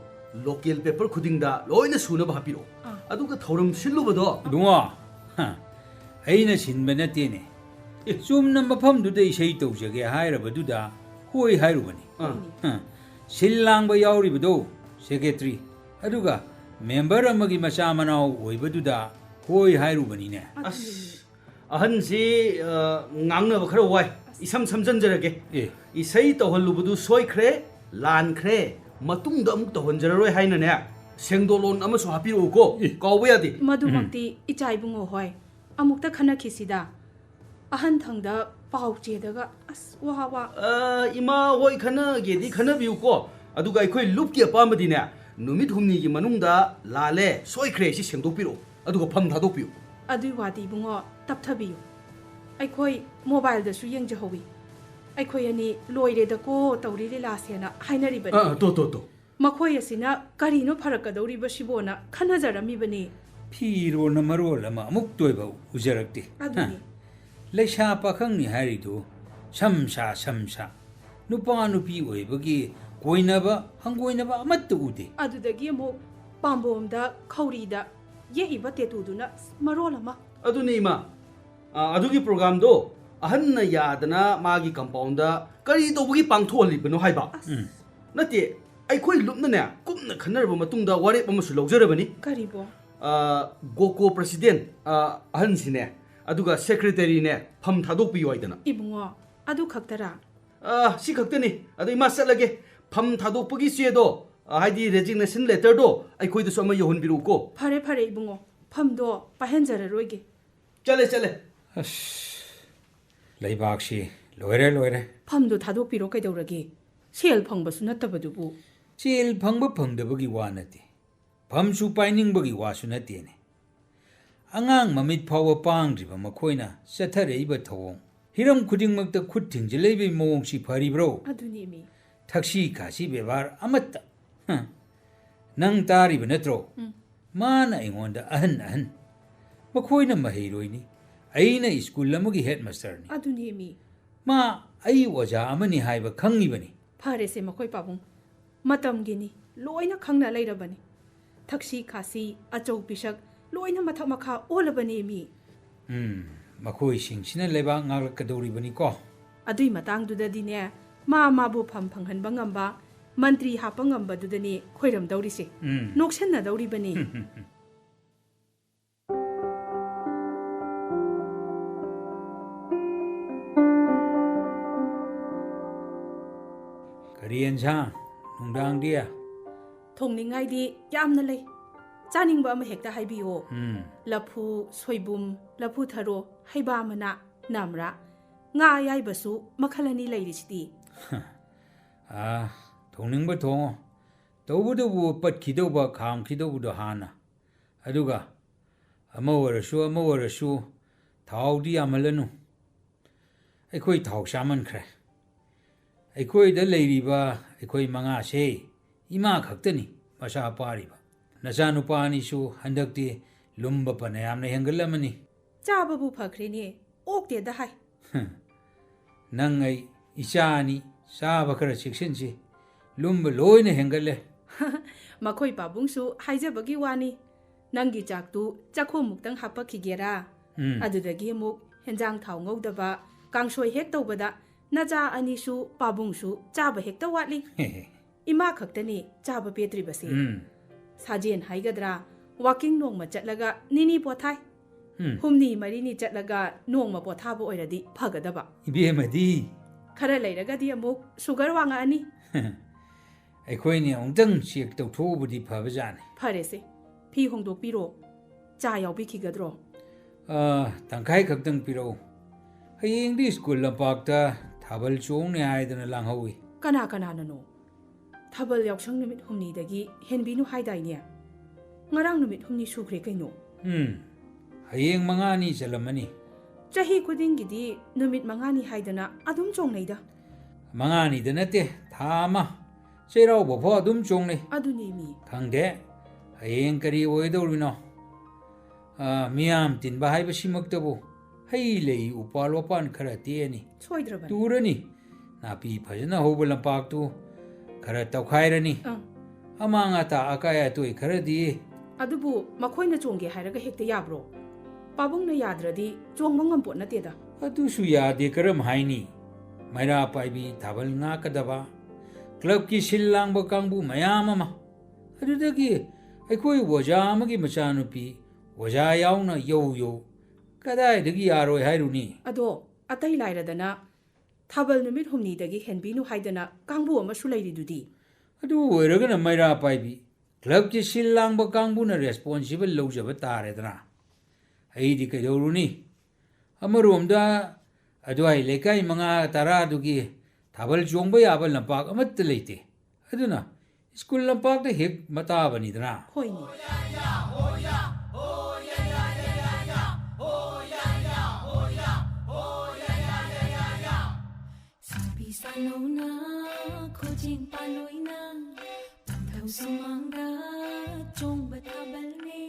local paper ꯈꯨꯗꯤꯡꯗ ꯂꯣꯏꯅ ꯁꯨꯅꯕ ꯍꯥꯞꯄꯤꯔꯛꯑꯣ꯫ ꯑꯥ꯫ ꯑꯗꯨꯒ ꯊꯧꯔꯝ ꯁꯤꯜꯂꯨꯕꯗꯣ ꯏꯕꯨꯡꯉꯣ, ꯍ, ꯑꯩꯅ ꯁꯤꯟꯕ ꯅꯠꯇꯦꯅꯦ꯫ ꯑꯦ꯫ ꯆꯨꯝꯅ ꯃꯐꯝꯗꯨꯗ ꯏꯁꯩ ꯇꯧꯖꯒꯦ ꯍꯥꯏꯔꯕꯗꯨꯗ ꯍꯣꯏ ꯍꯥꯏꯔꯨꯕꯅꯤ꯫ ꯑꯥ꯫ ꯍ, ꯁꯤꯜ ꯂꯥꯡꯕ ꯌꯥꯎꯔꯤꯕꯗꯣ secretary, ꯑꯗꯨꯒ member ꯑꯃꯒꯤ ꯃꯆꯥ ꯃꯅꯥꯎ ꯑꯣꯏꯕꯗꯨꯗ ꯍꯣꯏ ꯍꯥꯏꯔꯨꯕꯅꯤꯅꯦ꯫ ꯑꯁ, ꯑꯍꯟꯁꯤ, ꯑ, ꯉꯥꯡꯅꯕ ꯈꯔ ꯋꯥꯏ꯫ ꯏꯁꯝ ꯁꯝꯖꯟꯖꯔꯒꯦ꯫ ꯑꯦ꯫ ꯏꯁꯩ ꯇꯧꯍꯜꯂꯨꯕꯗꯨ ꯁꯣꯏꯈ꯭ꯔꯦ, ꯂꯥꯟꯈ꯭ꯔꯦ, ꯃꯇꯨꯡꯗ ꯑꯃꯨꯛ ꯇꯧꯍꯟꯖꯔꯔꯣꯏ ꯍꯥꯏꯅꯅꯦ, ꯁꯦꯡꯗꯣꯛꯂꯣꯟ ꯑꯃꯁꯨ ꯍꯥꯞꯄꯤꯔꯛꯎꯀꯣ꯫ ꯑꯦ꯫ ꯀꯥꯎꯕ ꯌꯥꯗꯦ꯫ ꯃꯗꯨꯃꯛꯇꯤ ꯏꯆꯥ ꯏꯕꯨꯡꯉꯣ ꯍꯣꯏ꯫ ꯑꯃꯨꯛꯇ ꯈꯟꯅꯈꯤꯁꯤꯗ꯫ ꯑꯍꯟ ꯊꯪꯗ ꯄꯥꯎ ꯆꯦꯗꯒ ꯑꯁ ꯋꯥ ꯋꯥ꯫ ꯑ, ꯏꯃꯥ ꯍꯣꯏ ꯈꯟꯅꯒꯦꯗꯤ ꯈꯟꯅꯕꯤꯌꯨꯀꯣ꯫ ꯑꯗꯨꯒ ꯑꯩꯈꯣꯏ ꯂꯨꯞꯀꯤ ꯑꯄꯥꯝꯕꯗꯤꯅꯦ, ꯅꯨꯃꯤꯠ ꯍꯨꯝꯅꯤꯒꯤ ꯃꯅꯨꯡꯗ ꯂꯥꯜꯂꯦ, ꯁꯣꯏꯈ꯭ꯔꯦ ꯁꯤ ꯁꯦꯡꯗꯣꯛꯄꯤꯔꯛꯑꯣ꯫ ꯑꯗꯨꯒ ꯐꯝ ꯊꯥꯗꯣꯛꯄꯤꯌꯨ꯫ ꯑꯗꯨꯏ ꯋꯥꯗꯤ ꯏꯕꯨꯡꯉꯣ, ꯇꯞꯊꯕꯤꯌꯨ꯫ ꯑꯩꯈꯣꯏ mobileꯗꯁꯨ ꯌꯦꯡꯖꯍꯧꯋꯤ꯫ ꯑꯩꯈꯣꯏ ꯑꯅꯤ ꯂꯣꯏꯔꯦꯗꯀꯣ ꯇꯧꯔꯤ ꯂꯤꯂꯥꯁꯦꯅ ꯍꯥꯏꯅꯔꯤꯕꯅꯤ꯫ ꯑꯥ, ꯇꯣ, ꯇꯣ, ꯇꯣ꯫ ꯃꯈꯣꯏ ꯑꯁꯤꯅ ꯀꯔꯤꯅꯣ ꯐꯔꯛꯀꯗꯧꯔꯤꯕꯁꯤꯕꯣꯅ ꯈꯟꯅꯖꯔꯝꯃꯤꯕꯅꯤ꯫ ꯐꯤꯔꯣꯟꯅ ꯃꯔꯣꯜ ꯑꯃ ꯑꯃꯨꯛ ꯇꯣꯏꯕ ꯎꯖꯔꯛꯇꯦ꯫ ꯑꯗꯨꯅꯤ꯫ ꯍ꯫ ꯂꯩꯁꯥ ꯄꯥꯈꯪꯅꯤ ꯍꯥꯏꯔꯤꯗꯨ ꯁꯝꯁꯥ ꯁꯝꯁꯥ꯫ ꯅꯨꯄꯥ ꯅꯨꯄꯤ ꯑꯣꯏꯕꯒꯤ ꯀꯣꯏꯅꯕ ꯍꯪꯒꯣꯏꯅꯕ ꯑꯃꯠꯇ ꯎꯗꯦ꯫ ꯑꯗꯨꯗꯒꯤ ꯑꯃꯨꯛ ꯄꯥꯝꯕꯣꯝꯗ ꯈꯧꯔꯤꯗ ꯌꯦꯛꯏꯕ tattooꯗꯨꯅ ꯃꯔꯣꯜ ꯑꯃ꯫ ꯑꯗꯨꯅꯤ ꯏꯃꯥ, ꯑ, ꯑꯗꯨꯒꯤ programꯗꯣ ꯑꯍꯟꯅ ꯌꯥꯗꯅ ꯃꯥꯒꯤ compoundꯗ ꯀꯔꯤ ꯇꯧꯕꯒꯤ ꯄꯥꯡꯊꯣꯛꯍꯜꯂꯤꯕꯅꯣ ꯍꯥꯏꯕ? ꯑꯁ꯫ ꯎꯝ꯫ ꯅꯠꯇꯦ, ꯑꯩꯈꯣꯏ ꯂꯨꯞꯅꯅꯦ ꯀꯨꯞꯅ ꯈꯟꯅꯔꯕ ꯃꯇꯨꯡꯗ ꯋꯥꯔꯦꯞ ꯑꯃꯁꯨ ꯂꯧꯖꯔꯕꯅꯤ꯫ ꯀꯔꯤꯕꯣ? ꯑ, GOCO president, ꯑ, ꯑꯍꯟꯁꯤꯅꯦ, ꯑꯗꯨꯒ secretaryꯅꯦ ꯐꯝ ꯊꯥꯗꯣꯛꯄꯤꯌꯨ ꯍꯥꯏꯗꯅ꯫ ꯏꯕꯨꯡꯉꯣ, ꯑꯗꯨ ꯈꯛꯇꯔꯥ? ꯑ, ꯁꯤ ꯈꯛꯇꯅꯤ꯫ ꯑꯗꯣ ꯏꯃꯥ ꯆꯠꯂꯒꯦ꯫ ꯐꯝ ꯊꯥꯗꯣꯛꯄꯒꯤ ꯆꯦꯗꯣ, ꯑ, ꯍꯥꯏꯗꯤ resignation letterꯗꯣ ꯑꯩꯈꯣꯏꯗꯁꯨ ꯑꯃ ꯌꯧꯍꯟꯕꯤꯔꯛꯎꯀꯣ꯫ ꯐꯔꯦ, ꯐꯔꯦ ꯏꯕꯨꯡꯉꯣ, ꯐꯝꯗꯣ ꯄꯥꯏꯍꯟꯖꯔꯔꯣꯏꯒꯦ꯫ ꯆꯠꯂꯦ, ꯆꯠꯂꯦ꯫ ꯑꯁ, ꯂꯩꯕꯥꯛꯁꯤ ꯂꯣꯏꯔꯦ, ꯂꯣꯏꯔꯦ꯫ ꯐꯝꯗꯣ ꯊꯥꯗꯣꯛꯄꯤꯔꯣ ꯀꯩꯗꯧꯔꯒꯦ? ꯁꯦꯜ ꯐꯪꯕꯁꯨ ꯅꯠꯇꯕꯗꯨꯕꯨ꯫ ꯁꯦꯜ ꯐꯪꯕ ꯐꯪꯗꯕꯒꯤ ꯋꯥ ꯅꯠꯇꯦ, ꯐꯝꯁꯨ ꯄꯥꯏꯅꯤꯡꯕꯒꯤ ꯋꯥꯁꯨ ꯅꯠꯇꯦꯅꯦ꯫ ꯑꯉꯥꯡ ꯃꯃꯤꯠ ꯐꯥꯎꯕ ꯄꯥꯡꯗ꯭ꯔꯤꯕ ꯃꯈꯣꯏꯅ ꯆꯠꯊꯔꯛꯏꯕ ꯊꯧꯑꯣꯡ, ꯍꯤꯔꯝ ꯈꯨꯗꯤꯡꯃꯛꯇ ꯈꯨꯠ ꯊꯤꯡꯖꯤꯜꯂꯛꯏꯕꯒꯤ ꯃꯑꯣꯡꯁꯤ ꯐꯔꯤꯕ꯭ꯔꯣ? ꯑꯗꯨꯅꯦꯃꯤ꯫ ꯊꯛꯁꯤ ꯈꯥꯁꯤ ꯕꯦꯕꯥꯔ ꯑꯃꯠꯇ꯫ ꯍ꯫ ꯅꯪ ꯇꯥꯔꯤꯕ ꯅꯠꯇ꯭ꯔꯣ? ꯎꯝ꯫ ꯃꯥꯅ ꯑꯩꯉꯣꯟꯗ ꯑꯍꯟ ꯑꯍꯟ꯫ ꯃꯈꯣꯏꯅ ꯃꯍꯩꯔꯣꯏꯅꯤ, ꯑꯩꯅ ꯁ꯭ꯀꯨꯜ ꯑꯃꯒꯤ headmasterꯅꯤ꯫ ꯑꯗꯨꯅꯦꯃꯤ꯫ ꯃꯥ ꯑꯩ ꯑꯣꯖꯥ ꯑꯃꯅꯤ ꯍꯥꯏꯕ ꯈꯪꯉꯤꯕꯅꯤ꯫ ꯐꯔꯦꯁꯦ ꯃꯈꯣꯏ ꯄꯥꯕꯨꯡ, ꯃꯇꯝꯒꯤꯅꯤ, ꯂꯣꯏꯅ ꯈꯪꯅ ꯂꯩꯔꯕꯅꯤ꯫ ꯊꯛꯁꯤ ꯈꯥꯁꯤ, ꯑꯆꯧ ꯄꯤꯁꯛ, ꯂꯣꯏꯅ ꯃꯊꯛ ꯃꯈꯥ ꯑꯣꯜꯂꯕꯅꯦ ꯃꯤ꯫ ꯎꯝ, ꯃꯈꯣꯏꯁꯤꯡꯁꯤꯅ ꯂꯩꯕꯥꯛ ꯉꯥꯛꯂꯛꯀꯗꯧꯔꯤꯕꯅꯤꯀꯣ꯫ ꯑꯗꯨꯏ ꯃꯇꯥꯡꯗꯨꯗꯗꯤꯅꯦ, ꯃꯥ ꯃꯥꯕꯨ ꯐꯝ ꯐꯪꯍꯟꯕ ꯉꯝꯕ ꯃꯟꯇ꯭ꯔꯤ ꯍꯥꯞꯄ ꯉꯝꯕꯗꯨꯗꯅꯤ ꯈꯣꯏꯔꯝꯗꯧꯔꯤꯁꯦ꯫ ꯎꯝ꯫ ꯅꯣꯛꯁꯟꯅꯗꯧꯔꯤꯕꯅꯤ꯫ ꯀꯔꯤ ꯑꯦꯟꯁꯥꯡ? ꯅꯨꯡꯗꯥꯡꯗꯤ? ꯊꯣꯡꯅꯤꯡꯉꯥꯏꯗꯤ ꯌꯥꯝꯅ ꯂꯩ꯫ ꯆꯥꯅꯤꯡꯕ ꯑꯃ ꯍꯦꯛꯇ ꯍꯥꯏꯕꯤꯌꯣ꯫ ꯎꯝ꯫ ꯂꯐꯨ, ꯁꯣꯏꯕꯨꯝ, ꯂꯐꯨ ꯊꯔꯣ, ꯍꯩꯕꯥ ꯃꯅꯥ, ꯅꯝꯔꯥ, ꯉꯥ ꯑꯌꯥꯏꯕꯁꯨ ꯃꯈꯜ ꯑꯅꯤ ꯂꯩꯔꯤꯁꯤꯗꯤ꯫ ꯑꯥ, ꯊꯣꯡꯅꯤꯡꯕ ꯊꯣꯡꯉꯣ꯫ ꯇꯧꯕꯇꯕꯨ ꯄꯠꯈꯤꯗꯧꯕ, ꯈꯥꯝꯈꯤꯗꯧꯕꯗꯣ ꯍꯥꯟꯅ꯫ ꯑꯗꯨꯒ ꯑꯃ ꯑꯣꯏꯔꯁꯨ, ꯑꯃ ꯑꯣꯏꯔꯁꯨ, ꯊꯥꯎꯗꯤ ꯌꯥꯝꯍꯜꯂꯅꯨ꯫ ꯑꯩꯈꯣꯏ ꯊꯥꯎ ꯆꯥꯃꯟꯈ꯭ꯔꯦ꯫ ꯑꯩꯈꯣꯏꯗ ꯂꯩꯔꯤꯕ ꯑꯩꯈꯣꯏ ꯃꯉꯥꯁꯦ ꯏꯃꯥ ꯈꯛꯇꯅꯤ ꯃꯁꯥ ꯄꯥꯔꯤꯕ꯫ ꯅꯆꯥꯅꯨꯄꯥ ꯑꯅꯤꯁꯨ ꯍꯟꯗꯛꯇꯤ ꯂꯨꯝꯕ ꯐꯅ ꯌꯥꯝꯅ ꯍꯦꯟꯒꯠꯂꯝꯃꯅꯤ꯫ ꯆꯥꯕꯕꯨ ꯐꯈ꯭ꯔꯦꯅꯦ, ꯑꯣꯛꯇꯦꯗ ꯍꯥꯏ꯫ ꯅꯪ ꯑꯩ ꯏꯆꯥ ꯑꯅꯤ, ꯆꯥꯕ ꯈꯔ ꯆꯦꯛꯁꯤꯟꯁꯤ, ꯂꯨꯝꯕ ꯂꯣꯏꯅ ꯍꯦꯟꯒꯠꯂꯦ꯫ ꯃꯈꯣꯏ ꯄꯥꯕꯨꯡꯁꯨ ꯍꯥꯏꯖꯕꯒꯤ ꯋꯥꯅꯤ꯫ ꯅꯪꯒꯤ ꯆꯥꯛꯇꯨ ꯆꯥꯛꯈꯣꯝꯃꯨꯛꯇꯪ ꯍꯥꯞꯄꯛꯈꯤꯒꯦꯔꯥ? ꯎꯝ꯫ ꯑꯗꯨꯗꯒꯤ ꯑꯃꯨꯛ ꯍꯦꯟꯖꯥꯡ ꯊꯥꯎ ꯉꯧꯗꯕ, ꯀꯥꯡꯁꯣꯏ ꯍꯦꯛ ꯇꯧꯕꯗ ꯅꯆꯥ ꯑꯅꯤꯁꯨ ꯄꯥꯕꯨꯡꯁꯨ ꯆꯥꯕ ꯍꯦꯛꯇ ꯋꯥꯠꯂꯤ꯫ ꯏꯃꯥ ꯈꯛꯇꯅꯤ ꯆꯥꯕ ꯄꯦꯠꯇ꯭ꯔꯤꯕꯁꯦ꯫ ꯎꯝ꯫ ꯁꯥꯖꯦꯟ ꯍꯥꯏꯒꯗ꯭ꯔꯥ, ꯋꯥꯀꯤꯡ ꯅꯣꯡꯃ ꯆꯠꯂꯒ ꯅꯤꯅꯤ ꯄꯣꯊꯥꯏ꯫ ꯎꯝ꯫ ꯍꯨꯝꯅꯤ ꯃꯔꯤꯅꯤ ꯆꯠꯂꯒ ꯅꯣꯡꯃ ꯄꯣꯊꯥꯕ ꯑꯣꯏꯔꯗꯤ ꯐꯒꯗꯕ꯫ ꯏꯕꯦꯝꯃꯗꯤ? ꯈꯔ ꯂꯩꯔꯒꯗꯤ ꯑꯃꯨꯛ ꯁꯨꯒꯔ ꯋꯥꯡꯉꯛꯑꯅꯤ꯫ ꯑꯩꯈꯣꯏꯅꯤ ꯑꯃꯨꯛꯇꯪ ꯆꯦꯛ ꯇꯧꯊꯣꯛꯎꯕꯗꯤ ꯐꯕꯖꯥꯠꯅꯤ꯫ ꯐꯔꯦꯁꯦ, ꯐꯤ ꯍꯣꯡꯗꯣꯛꯄꯤꯔꯣ꯫ ꯆꯥ ꯌꯥꯎꯕꯤꯈꯤꯒꯗ꯭ꯔꯣ? ꯑꯥ, ꯇꯪꯈꯥꯏ ꯈꯛꯇꯪ ꯄꯤꯔꯛꯎ꯫ ꯍꯌꯦꯡꯗꯤ ꯁ꯭ꯀꯨꯜ ꯂꯝꯄꯥꯛꯇ ꯊꯥꯕꯜ ꯆꯣꯡꯅꯤ ꯍꯥꯏꯗꯅ ꯂꯥꯡꯍꯧꯏ꯫ ꯀꯅꯥ ꯀꯅꯥꯅꯅꯣ? ꯊꯥꯕꯜ ꯌꯥꯎꯁꯪ ꯅꯨꯃꯤꯠ ꯍꯨꯝꯅꯤꯗꯒꯤ ꯍꯦꯟꯕꯤꯅꯨ ꯍꯥꯏꯗꯥꯏꯅꯦ? ꯉꯔꯥꯡ ꯅꯨꯃꯤꯠ ꯍꯨꯝꯅꯤ ꯁꯨꯈ꯭ꯔꯦ ꯀꯩꯅꯣ꯫ ꯎꯝ, ꯍꯌꯦꯡ ꯃꯉꯥꯅꯤ ꯆꯜꯂꯝꯃꯅꯤ꯫ ꯆꯍꯤ ꯈꯨꯗꯤꯡꯒꯤꯗꯤ ꯅꯨꯃꯤꯠ ꯃꯉꯥꯅꯤ ꯍꯥꯏꯗꯅ ꯑꯗꯨꯝ ꯆꯣꯡꯅꯩꯗ꯫ ꯃꯉꯥꯅꯤꯗ ꯅꯠꯇꯦ, ꯊꯥ ꯑꯃ꯫ ꯆꯩꯔꯥꯎꯕ ꯐꯥꯎ ꯑꯗꯨꯝ ꯆꯣꯡꯅꯩ꯫ ꯑꯗꯨꯅꯦ ꯃꯤ꯫ ꯈꯪꯗꯦ, ꯍꯌꯦꯡ ꯀꯔꯤ ꯑꯣꯏꯗꯧꯔꯤꯅꯣ? ꯑꯥ, ꯃꯤꯌꯥꯝ ꯇꯤꯟꯕ ꯍꯥꯏꯕꯁꯤꯃꯛꯇꯕꯨ ꯍꯩ ꯂꯩ ꯎꯄꯥꯜ ꯋꯥꯄꯥꯟ ꯈꯔ ꯇꯦꯛꯑꯅꯤ꯫ ꯁꯣꯏꯗ꯭ꯔꯕꯅꯤ꯫ ꯇꯨꯔꯅꯤ꯫ ꯅꯥꯄꯤ ꯐꯖꯅ ꯍꯧꯕ ꯂꯝꯄꯥꯛꯇꯨ ꯈꯔ ꯇꯧꯈꯥꯏꯔꯅꯤ꯫ ꯑꯪ꯫ ꯑꯃꯥꯡ ꯑꯇꯥ ꯑꯀꯥꯏ ꯑꯇꯣꯏ ꯈꯔꯗꯤ꯫ ꯑꯗꯨꯕꯨ ꯃꯈꯣꯏꯅ ꯆꯣꯡꯒꯦ ꯍꯥꯏꯔꯒ ꯍꯦꯛꯇ ꯌꯥꯕ꯭ꯔꯣ? ꯄꯥꯕꯨꯡꯅ ꯌꯥꯗ꯭ꯔꯗꯤ ꯆꯣꯡꯕ ꯉꯝꯄꯣꯠ ꯅꯠꯇꯦꯗ꯫ ꯑꯗꯨꯁꯨ ꯌꯥꯗꯦ, ꯀꯔꯝ ꯍꯥꯏꯅꯤ? ꯃꯩꯔꯥ ꯄꯥꯏꯕꯤ ꯊꯥꯕꯜ ꯉꯥꯛꯀꯗꯕ, ꯀ꯭ꯂꯕꯀꯤ ꯁꯤꯜ ꯂꯥꯡꯕ ꯀꯥꯡꯕꯨ ꯃꯌꯥꯝ ꯑꯃ꯫ ꯑꯗꯨꯗꯒꯤ ꯑꯩꯈꯣꯏ ꯑꯣꯖꯥ ꯑꯃꯒꯤ ꯃꯆꯥꯅꯨꯄꯤ ꯑꯣꯖꯥ ꯌꯥꯎꯅ ꯌꯧ ꯌꯧ꯫ ꯀꯗꯥꯏꯗꯒꯤ ꯌꯥꯔꯣꯏ ꯍꯥꯏꯔꯨꯅꯤ? ꯑꯗꯣ ꯑꯇꯩ ꯂꯥꯏꯔꯗꯅ ꯊꯥꯕꯜ ꯅꯨꯃꯤꯠ ꯍꯨꯝꯅꯤꯗꯒꯤ ꯍꯦꯟꯕꯤꯅꯨ ꯍꯥꯏꯗꯅ ꯀꯥꯡꯕꯨ ꯑꯃꯁꯨ ꯂꯩꯔꯤꯗꯨꯗꯤ꯫ ꯑꯗꯨ ꯑꯣꯏꯔꯒꯅ ꯃꯩꯔꯥ ꯄꯥꯏꯕꯤ ꯀ꯭ꯂꯕꯀꯤ ꯁꯤꯜ ꯂꯥꯡꯕ ꯀꯥꯡꯕꯨꯅ responsible ꯂꯧꯖꯕ ꯇꯥꯔꯦꯗꯅ꯫ ꯑꯩꯗꯤ ꯀꯩꯗꯧꯔꯨꯅꯤ? ꯑꯃꯔꯣꯝꯗ ꯑꯗꯨꯋꯥꯏ ꯂꯩꯀꯥꯏ ꯃꯉꯥ ꯇꯔꯥꯗꯨꯒꯤ ꯊꯥꯕꯜ ꯆꯣꯡꯕ ꯌꯥꯕ ꯂꯝꯄꯥꯛ ꯑꯃꯠꯇ ꯂꯩꯇꯦ꯫ ꯑꯗꯨꯅ ꯁ꯭ꯀꯨꯜ ꯂꯝꯄꯥꯛꯇ ꯍꯦꯛ ꯃꯇꯥꯕꯅꯤꯗꯅ꯫ ꯍꯣꯏꯅꯦ꯫ ꯁꯥꯕꯤ ꯁꯥꯅꯧꯅ ꯈꯣꯖꯤꯟ ꯄꯥꯜꯂꯣꯏꯅ ꯄꯥꯟꯊꯧ ꯁꯨꯃꯥꯡꯗ ꯆꯣꯡꯕ ꯊꯥꯕꯜꯅꯦ꯫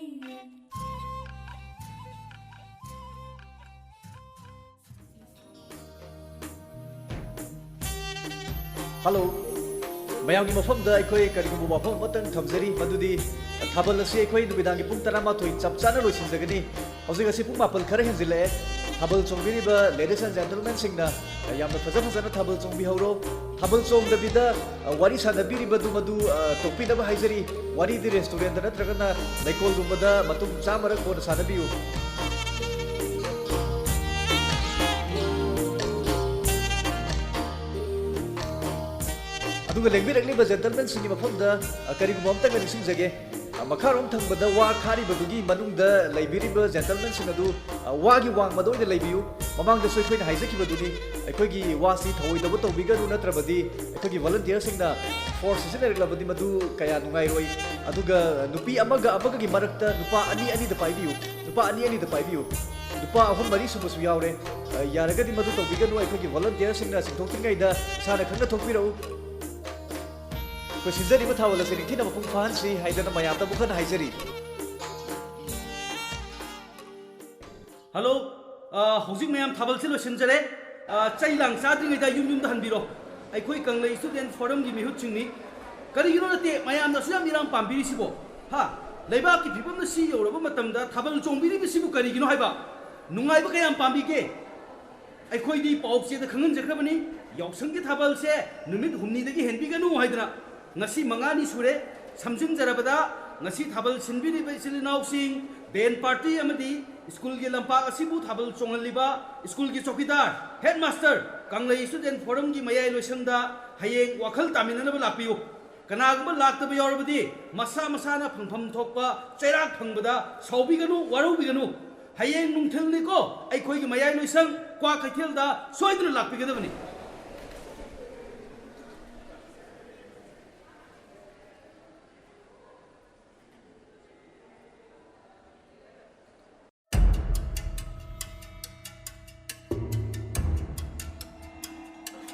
ꯍꯜꯂꯣ꯫ ꯃꯌꯥꯝꯒꯤ ꯃꯐꯝꯗ ꯑꯩꯈꯣꯏ ꯀꯔꯤꯒꯨꯝꯕ ꯋꯥꯐꯝ ꯑꯃꯇꯪ ꯊꯝꯖꯔꯤ, ꯃꯗꯨꯗꯤ ꯊꯥꯕꯜ ꯑꯁꯤ ꯑꯩꯈꯣꯏ ꯅꯨꯃꯤꯗꯥꯡꯒꯤ ꯄꯨꯡ ꯇꯔꯥꯃꯥꯊꯣꯏ ꯆꯞ ꯆꯥꯅ ꯂꯣꯏꯁꯤꯟꯖꯒꯅꯤ꯫ ꯍꯧꯖꯤꯛ ꯑꯁꯤ ꯄꯨꯡ ꯃꯥꯄꯜ ꯈꯔ ꯍꯦꯟꯖꯤꯜꯂꯛꯑꯦ꯫ ꯊꯥꯕꯜ ꯆꯣꯡꯕꯤꯔꯤꯕ ladies and gentlemenꯁꯤꯡꯅ ꯌꯥꯝꯅ ꯐꯖ ꯐꯖꯅ ꯊꯥꯕꯜ ꯆꯣꯡꯕꯤꯍꯧꯔꯣ꯫ ꯊꯥꯕꯜ ꯆꯣꯡꯗꯕꯤꯗ, ꯑ, ꯋꯥꯔꯤ ꯁꯥꯟꯅꯕꯤꯔꯤꯕꯗꯨ ꯃꯗꯨ, ꯑ, ꯇꯣꯛꯄꯤꯅꯕ ꯍꯥꯏꯖꯔꯤ꯫ ꯋꯥꯔꯤꯗꯤ restaurantꯗ ꯅꯠꯇ꯭ꯔꯒꯅ ꯂꯩꯀꯣꯜꯒꯨꯝꯕꯗ ꯃꯇꯨꯡ ꯆꯥꯝꯃꯔꯛ ꯀꯣꯟꯅ ꯁꯥꯟꯅꯕꯤꯌꯨ꯫ ꯑꯗꯨꯒ ꯂꯦꯡꯕꯤꯔꯛꯂꯤꯕ gentlemenꯁꯤꯡꯒꯤ ꯃꯐꯝꯗ, ꯑ, ꯀꯔꯤꯒꯨꯝꯕ ꯑꯝꯇꯪꯒ ꯅꯤꯡꯁꯤꯡꯖꯒꯦ꯫ ꯑ, ꯃꯈꯥꯔꯣꯝ ꯊꯪꯕꯗ ꯋꯥ ꯈꯥꯔꯤꯕꯗꯨꯒꯤ ꯃꯅꯨꯡꯗ ꯂꯩꯕꯤꯔꯤꯕ gentlemenꯁꯤꯡ ꯑꯗꯨ, ꯑ, ꯋꯥꯒꯤ ꯋꯥꯡꯃꯗ ꯑꯣꯏꯅ ꯂꯩꯕꯤꯌꯨ꯫ ꯃꯃꯥꯡꯗꯁꯨ ꯑꯩꯈꯣꯏꯅ ꯍꯥꯏꯖꯈꯤꯕꯗꯨꯅꯤ, ꯑꯩꯈꯣꯏꯒꯤ ꯋꯥꯁꯤ ꯊꯧꯑꯣꯏꯗꯕ ꯇꯧꯕꯤꯒꯅꯨ, ꯅꯠꯇ꯭ꯔꯕꯗꯤ ꯑꯩꯈꯣꯏꯒꯤ volunteerꯁꯤꯡꯅ force ꯁꯤꯖꯤꯟꯅꯔꯛꯂꯕꯗꯤ ꯃꯗꯨ ꯀꯌꯥ ꯅꯨꯡꯉꯥꯏꯔꯣꯏ꯫ ꯑꯗꯨꯒ ꯅꯨꯄꯤ ꯑꯃꯒ ꯑꯃꯒꯒꯤ ꯃꯔꯛꯇ ꯅꯨꯄꯥ ꯑꯅꯤ ꯑꯅꯤꯗ ꯄꯥꯏꯕꯤꯌꯨ, ꯅꯨꯄꯥ ꯑꯅꯤ ꯑꯅꯤꯗ ꯄꯥꯏꯕꯤꯌꯨ꯫ ꯅꯨꯄꯥ ꯑꯍꯨꯝ ꯃꯔꯤ ꯁꯨꯕꯁꯨ ꯌꯥꯎꯔꯦ꯫ ꯑ, ꯌꯥꯔꯒꯗꯤ ꯃꯗꯨ ꯇꯧꯕꯤꯒꯅꯨ, ꯑꯩꯈꯣꯏꯒꯤ volunteerꯁꯤꯡꯅ ꯆꯤꯡꯊꯣꯛꯇ꯭ꯔꯤꯉꯩꯗ ꯏꯁꯥꯅ ꯈꯪꯅ ꯊꯣꯛꯄꯤꯔꯛꯎ꯫ ꯑꯩꯈꯣꯏ ꯁꯤꯟꯖꯔꯤꯕ ꯊꯥꯕꯜ ꯑꯁꯤ ꯅꯤꯡꯊꯤꯅ ꯃꯄꯨꯡ ꯐꯥꯍꯟꯁꯤ ꯍꯥꯏꯗꯅ ꯃꯌꯥꯝꯗ ꯑꯃꯨꯛ ꯍꯟꯅ ꯍꯥꯏꯖꯔꯤ꯫ ꯍꯜꯂꯣ, ꯑ, ꯍꯧꯖꯤꯛ ꯃꯌꯥꯝ ꯊꯥꯕꯜꯁꯤ ꯂꯣꯏꯁꯤꯟꯖꯔꯦ꯫ ꯑ, ꯆꯩ ꯂꯥꯡ ꯆꯥꯗ꯭ꯔꯤꯉꯩꯗ ꯌꯨꯝ ꯌꯨꯝꯗ ꯍꯟꯕꯤꯔꯣ꯫ ꯑꯩꯈꯣꯏ ꯀꯪꯂꯩ ꯁ꯭ꯇꯨꯗꯦꯟ ꯐꯣꯔꯝꯒꯤ ꯃꯤꯍꯨꯠꯁꯤꯡꯅꯤ꯫ ꯀꯔꯤꯒꯤꯅꯣ ꯅꯠꯇꯦ ꯃꯌꯥꯝꯅ ꯑꯁꯨꯛ ꯌꯥꯝ ꯏꯔꯥꯡ ꯄꯥꯝꯕꯤꯔꯤꯁꯤꯕꯣ? ꯍꯥ? ꯂꯩꯕꯥꯛꯀꯤ ꯐꯤꯕꯝꯅ ꯁꯤ ꯌꯧꯔꯕ ꯃꯇꯝꯗ ꯊꯥꯕꯜ ꯆꯣꯡꯕꯤꯔꯤꯕꯁꯤꯕꯨ ꯀꯔꯤꯒꯤꯅꯣ ꯍꯥꯏꯕ? ꯅꯨꯡꯉꯥꯏꯕ ꯀꯌꯥꯝ ꯄꯥꯝꯕꯤꯒꯦ? ꯑꯩꯈꯣꯏꯗꯤ ꯄꯥꯎ ꯆꯦꯗ ꯈꯪꯍꯟꯖꯈ꯭ꯔꯕꯅꯤ, ꯌꯥꯎꯁꯪꯒꯤ ꯊꯥꯕꯜꯁꯦ ꯅꯨꯃꯤꯠ ꯍꯨꯝꯅꯤꯗꯒꯤ ꯍꯦꯟꯕꯤꯒꯅꯨ ꯍꯥꯏꯗꯅ꯫ ꯉꯁꯤ ꯃꯉꯥꯅꯤ ꯁꯨꯔꯦ꯫ ꯁꯝꯖꯤꯟꯖꯔꯕꯗ, ꯉꯁꯤ ꯊꯥꯕꯜ ꯁꯤꯟꯕꯤꯔꯤꯕ ꯏꯆꯤꯜ ꯏꯅꯥꯎꯁꯤꯡ, ꯕꯦꯟ ꯄꯥꯔꯇꯤ ꯑꯃꯗꯤ ꯁ꯭ꯀꯨꯜꯒꯤ ꯂꯝꯄꯥꯛ ꯑꯁꯤꯕꯨ ꯊꯥꯕꯜ ꯆꯣꯡꯍꯜꯂꯤꯕ ꯁ꯭ꯀꯨꯜꯒꯤ ꯆꯧꯀꯤꯗꯥꯔ, ꯍꯦꯗꯃꯥꯁꯇꯔ, ꯀꯪꯂꯩ ꯁ꯭ꯇꯨꯗꯦꯟ ꯐꯣꯔꯝꯒꯤ ꯃꯌꯥꯏ ꯂꯣꯏꯁꯪꯗ ꯍꯌꯦꯡ ꯋꯥꯈꯜ ꯇꯥꯃꯤꯟꯅꯅꯕ ꯂꯥꯛꯄꯤꯌꯨ꯫ ꯀꯅꯥꯒꯨꯝꯕ ꯂꯥꯛꯇꯕ ꯌꯥꯎꯔꯕꯗꯤ ꯃꯁꯥ ꯃꯁꯥꯅ ꯐꯪꯐꯝ ꯊꯣꯛꯄ ꯆꯩꯔꯥꯛ ꯐꯪꯕꯗ ꯁꯥꯎꯕꯤꯒꯅꯨ, ꯋꯥꯔꯧꯕꯤꯒꯅꯨ꯫ ꯍꯌꯦꯡ ꯅꯨꯡꯊꯤꯜꯅꯤꯀꯣ ꯑꯩꯈꯣꯏꯒꯤ ꯃꯌꯥꯏ ꯂꯣꯏꯁꯪ ꯀ꯭ꯋꯥꯀꯩꯊꯦꯜꯗ ꯁꯣꯏꯗꯅ ꯂꯥꯛꯄꯤꯒꯗꯕꯅꯤ꯫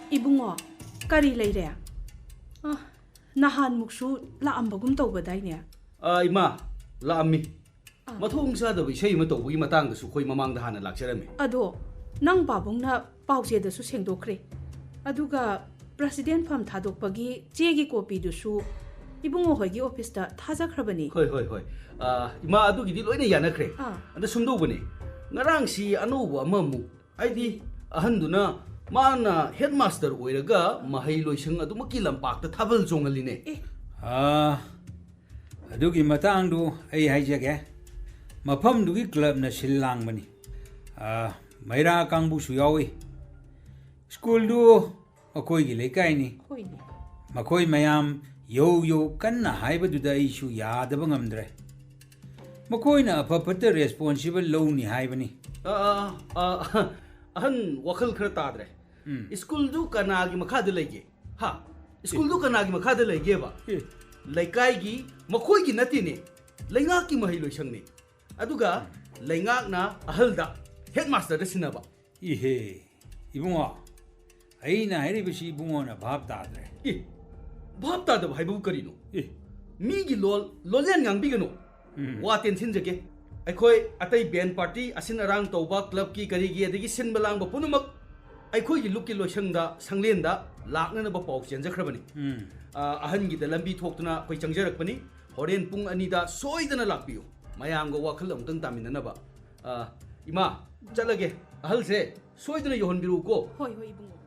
ꯏꯕꯨꯡꯉꯣ, ꯀꯔꯤ ꯂꯩꯔꯦ? ꯑ, ꯅꯍꯥꯟꯃꯨꯛꯁꯨ ꯂꯥꯛꯑꯝꯕꯒꯨꯝ ꯇꯧꯕꯗꯥꯏꯅꯦ? ꯑ, ꯏꯃꯥ, ꯂꯥꯛꯑꯝꯃꯤ꯫ ꯑ꯫ ꯃꯊꯣꯡ ꯆꯥꯗꯕ ꯏꯁꯩ ꯑꯃ ꯇꯧꯕꯒꯤ ꯃꯇꯥꯡꯗꯁꯨ ꯑꯩꯈꯣꯏ ꯃꯃꯥꯡꯗ ꯍꯥꯟꯅ ꯂꯥꯛꯆꯔꯝꯃꯤ꯫ ꯑꯗꯣ ꯅꯪ ꯄꯥꯕꯨꯡꯅ ꯄꯥꯎꯆꯦꯗꯁꯨ ꯁꯦꯡꯗꯣꯛꯈ꯭ꯔꯦ꯫ ꯑꯗꯨꯒ ꯄ꯭ꯔꯁꯤꯗꯦꯟ ꯐꯝ ꯊꯥꯗꯣꯛꯄꯒꯤ ꯆꯦꯒꯤ ꯀꯣꯄꯤꯗꯨꯁꯨ ꯏꯕꯨꯡꯉꯣ ꯍꯣꯏꯒꯤ ꯑꯣꯐꯤꯁꯇ ꯊꯥꯖꯈ꯭ꯔꯕꯅꯤ꯫ ꯍꯣꯏ, ꯍꯣꯏ, ꯍꯣꯏ꯫ ꯑ, ꯏꯃꯥ, ꯑꯗꯨꯒꯤꯗꯤ ꯂꯣꯏꯅ ꯌꯥꯅꯈ꯭ꯔꯦ꯫ ꯑꯥ꯫ ꯑꯗ ꯁꯨꯝꯗꯧꯕꯅꯦ, ꯉꯔꯥꯡꯁꯤ ꯑꯅꯧꯕ ꯑꯃꯃꯨꯛ, ꯍꯥꯏꯗꯤ ꯑꯍꯟꯗꯨꯅ ꯃꯥꯅ ꯍꯦꯗꯃꯥꯁꯇꯔ ꯑꯣꯏꯔꯒ ꯃꯍꯩ ꯂꯣꯏꯁꯪ ꯑꯗꯨꯃꯛꯀꯤ ꯂꯝꯄꯥꯛꯇ ꯊꯥꯕꯜ ꯆꯣꯡꯍꯜꯂꯤꯅꯦ꯫ ꯑꯦ꯫ ꯑꯥ, ꯑꯗꯨꯒꯤ ꯃꯇꯥꯡꯗꯨ ꯑꯩ ꯍꯥꯏꯖꯒꯦ꯫ ꯃꯐꯝꯗꯨꯒꯤ ꯀ꯭ꯂꯕꯅ ꯁꯤꯜ ꯂꯥꯡꯕꯅꯤ꯫ ꯑꯥ, ꯃꯩꯔꯥ ꯀꯥꯡꯕꯨꯁꯨ ꯌꯥꯎꯏ꯫ ꯁ꯭ꯀꯨꯜꯗꯨ ꯃꯈꯣꯏꯒꯤ ꯂꯩꯀꯥꯏꯅꯤ꯫ ꯍꯣꯏꯅꯦ꯫ ꯃꯈꯣꯏ ꯃꯌꯥꯝ ꯌꯧ ꯌꯧ ꯀꯟꯅ ꯍꯥꯏꯕꯗꯨꯗ ꯑꯩꯁꯨ ꯌꯥꯗꯕ ꯉꯝꯗ꯭ꯔꯦ꯫ ꯃꯈꯣꯏꯅ ꯑꯐ ꯐꯠꯇ ꯔꯦꯁꯄꯣꯟꯁꯤꯕꯜ ꯂꯧꯅꯤ ꯍꯥꯏꯕꯅꯤ꯫ ꯑ, ꯑ, ꯑ, ꯑꯍꯟ, ꯋꯥꯈꯜ ꯈꯔ ꯇꯥꯗ꯭ꯔꯦ꯫ ꯎꯝ꯫ ꯁ꯭ꯀꯨꯜꯗꯨ ꯀꯅꯥꯒꯤ ꯃꯈꯥꯗ ꯂꯩꯒꯦ? ꯍꯥ? ꯁ꯭ꯀꯨꯜꯗꯨ ꯀꯅꯥꯒꯤ ꯃꯈꯥꯗ ꯂꯩꯒꯦꯕ? ꯑꯦ꯫ ꯂꯩꯀꯥꯏꯒꯤ, ꯃꯈꯣꯏꯒꯤ ꯅꯠꯇꯦꯅꯦ, ꯂꯩꯉꯥꯛꯀꯤ ꯃꯍꯩ ꯂꯣꯏꯁꯪꯅꯤ꯫ ꯑꯗꯨꯒ ꯂꯩꯉꯥꯛꯅ ꯑꯍꯜꯗ, ꯍꯦꯗꯃꯥꯁꯇꯔꯗ ꯁꯤꯟꯅꯕ꯫ ꯏꯍꯦ, ꯏꯕꯨꯡꯉꯣ, ꯑꯩꯅ ꯍꯥꯏꯔꯤꯕꯁꯤ ꯏꯕꯨꯡꯉꯣꯅ ꯚꯥꯞ ꯇꯥꯗ꯭ꯔꯦ꯫ ꯑꯦ, ꯚꯥꯞ ꯇꯥꯗꯕ ꯍꯥꯏꯕꯕꯨ ꯀꯔꯤꯅꯣ? ꯑꯦ꯫ ꯃꯤꯒꯤ ꯂꯣꯜ, ꯂꯣꯜꯌꯥꯟ ꯉꯥꯡꯕꯤꯒꯅꯨ꯫ ꯎꯝ꯫ ꯋꯥ ꯇꯦꯟꯁꯤꯟꯖꯒꯦ꯫ ꯑꯩꯈꯣꯏ ꯑꯇꯩ ꯕꯦꯟ ꯄꯥꯔꯇꯤ, ꯑꯁꯤꯟ ꯑꯔꯥꯡ ꯇꯧꯕ, ꯀ꯭ꯂꯕꯀꯤ ꯀꯔꯤꯒꯤ ꯑꯗꯒꯤ ꯁꯤꯟꯕ ꯂꯥꯡꯕ ꯄꯨꯝꯅꯃꯛ ꯑꯩꯈꯣꯏꯒꯤ ꯂꯨꯞꯀꯤ ꯂꯣꯏꯁꯪꯗ ꯁꯪꯂꯦꯟꯗ ꯂꯥꯛꯅꯅꯕ ꯄꯥꯎ ꯆꯦꯟꯖꯈ꯭ꯔꯕꯅꯤ꯫ ꯎꯝ꯫ ꯑ, ꯑꯍꯟꯒꯤꯗ ꯂꯝꯕꯤ ꯊꯣꯛꯇꯨꯅ ꯑꯩꯈꯣꯏ ꯆꯪꯖꯔꯛꯄꯅꯤ꯫ ꯍꯣꯔꯦꯟ ꯄꯨꯡ ꯑꯅꯤꯗ ꯁꯣꯏꯗꯅ ꯂꯥꯛꯄꯤꯌꯨ꯫ ꯃꯌꯥꯝꯒ ꯋꯥꯈꯜ ꯑꯃꯨꯛꯇꯪ ꯇꯥꯃꯤꯟꯅꯅꯕ꯫ ꯑ, ꯏꯃꯥ, ꯆꯠꯂꯒꯦ꯫ ꯑꯍꯜꯁꯦ ꯁꯣꯏꯗꯅ ꯌꯧꯍꯟꯕꯤꯔꯛꯎꯀꯣ꯫ ꯍꯣꯏ, ꯍꯣꯏ, ꯏꯕꯨꯡꯉꯣ꯫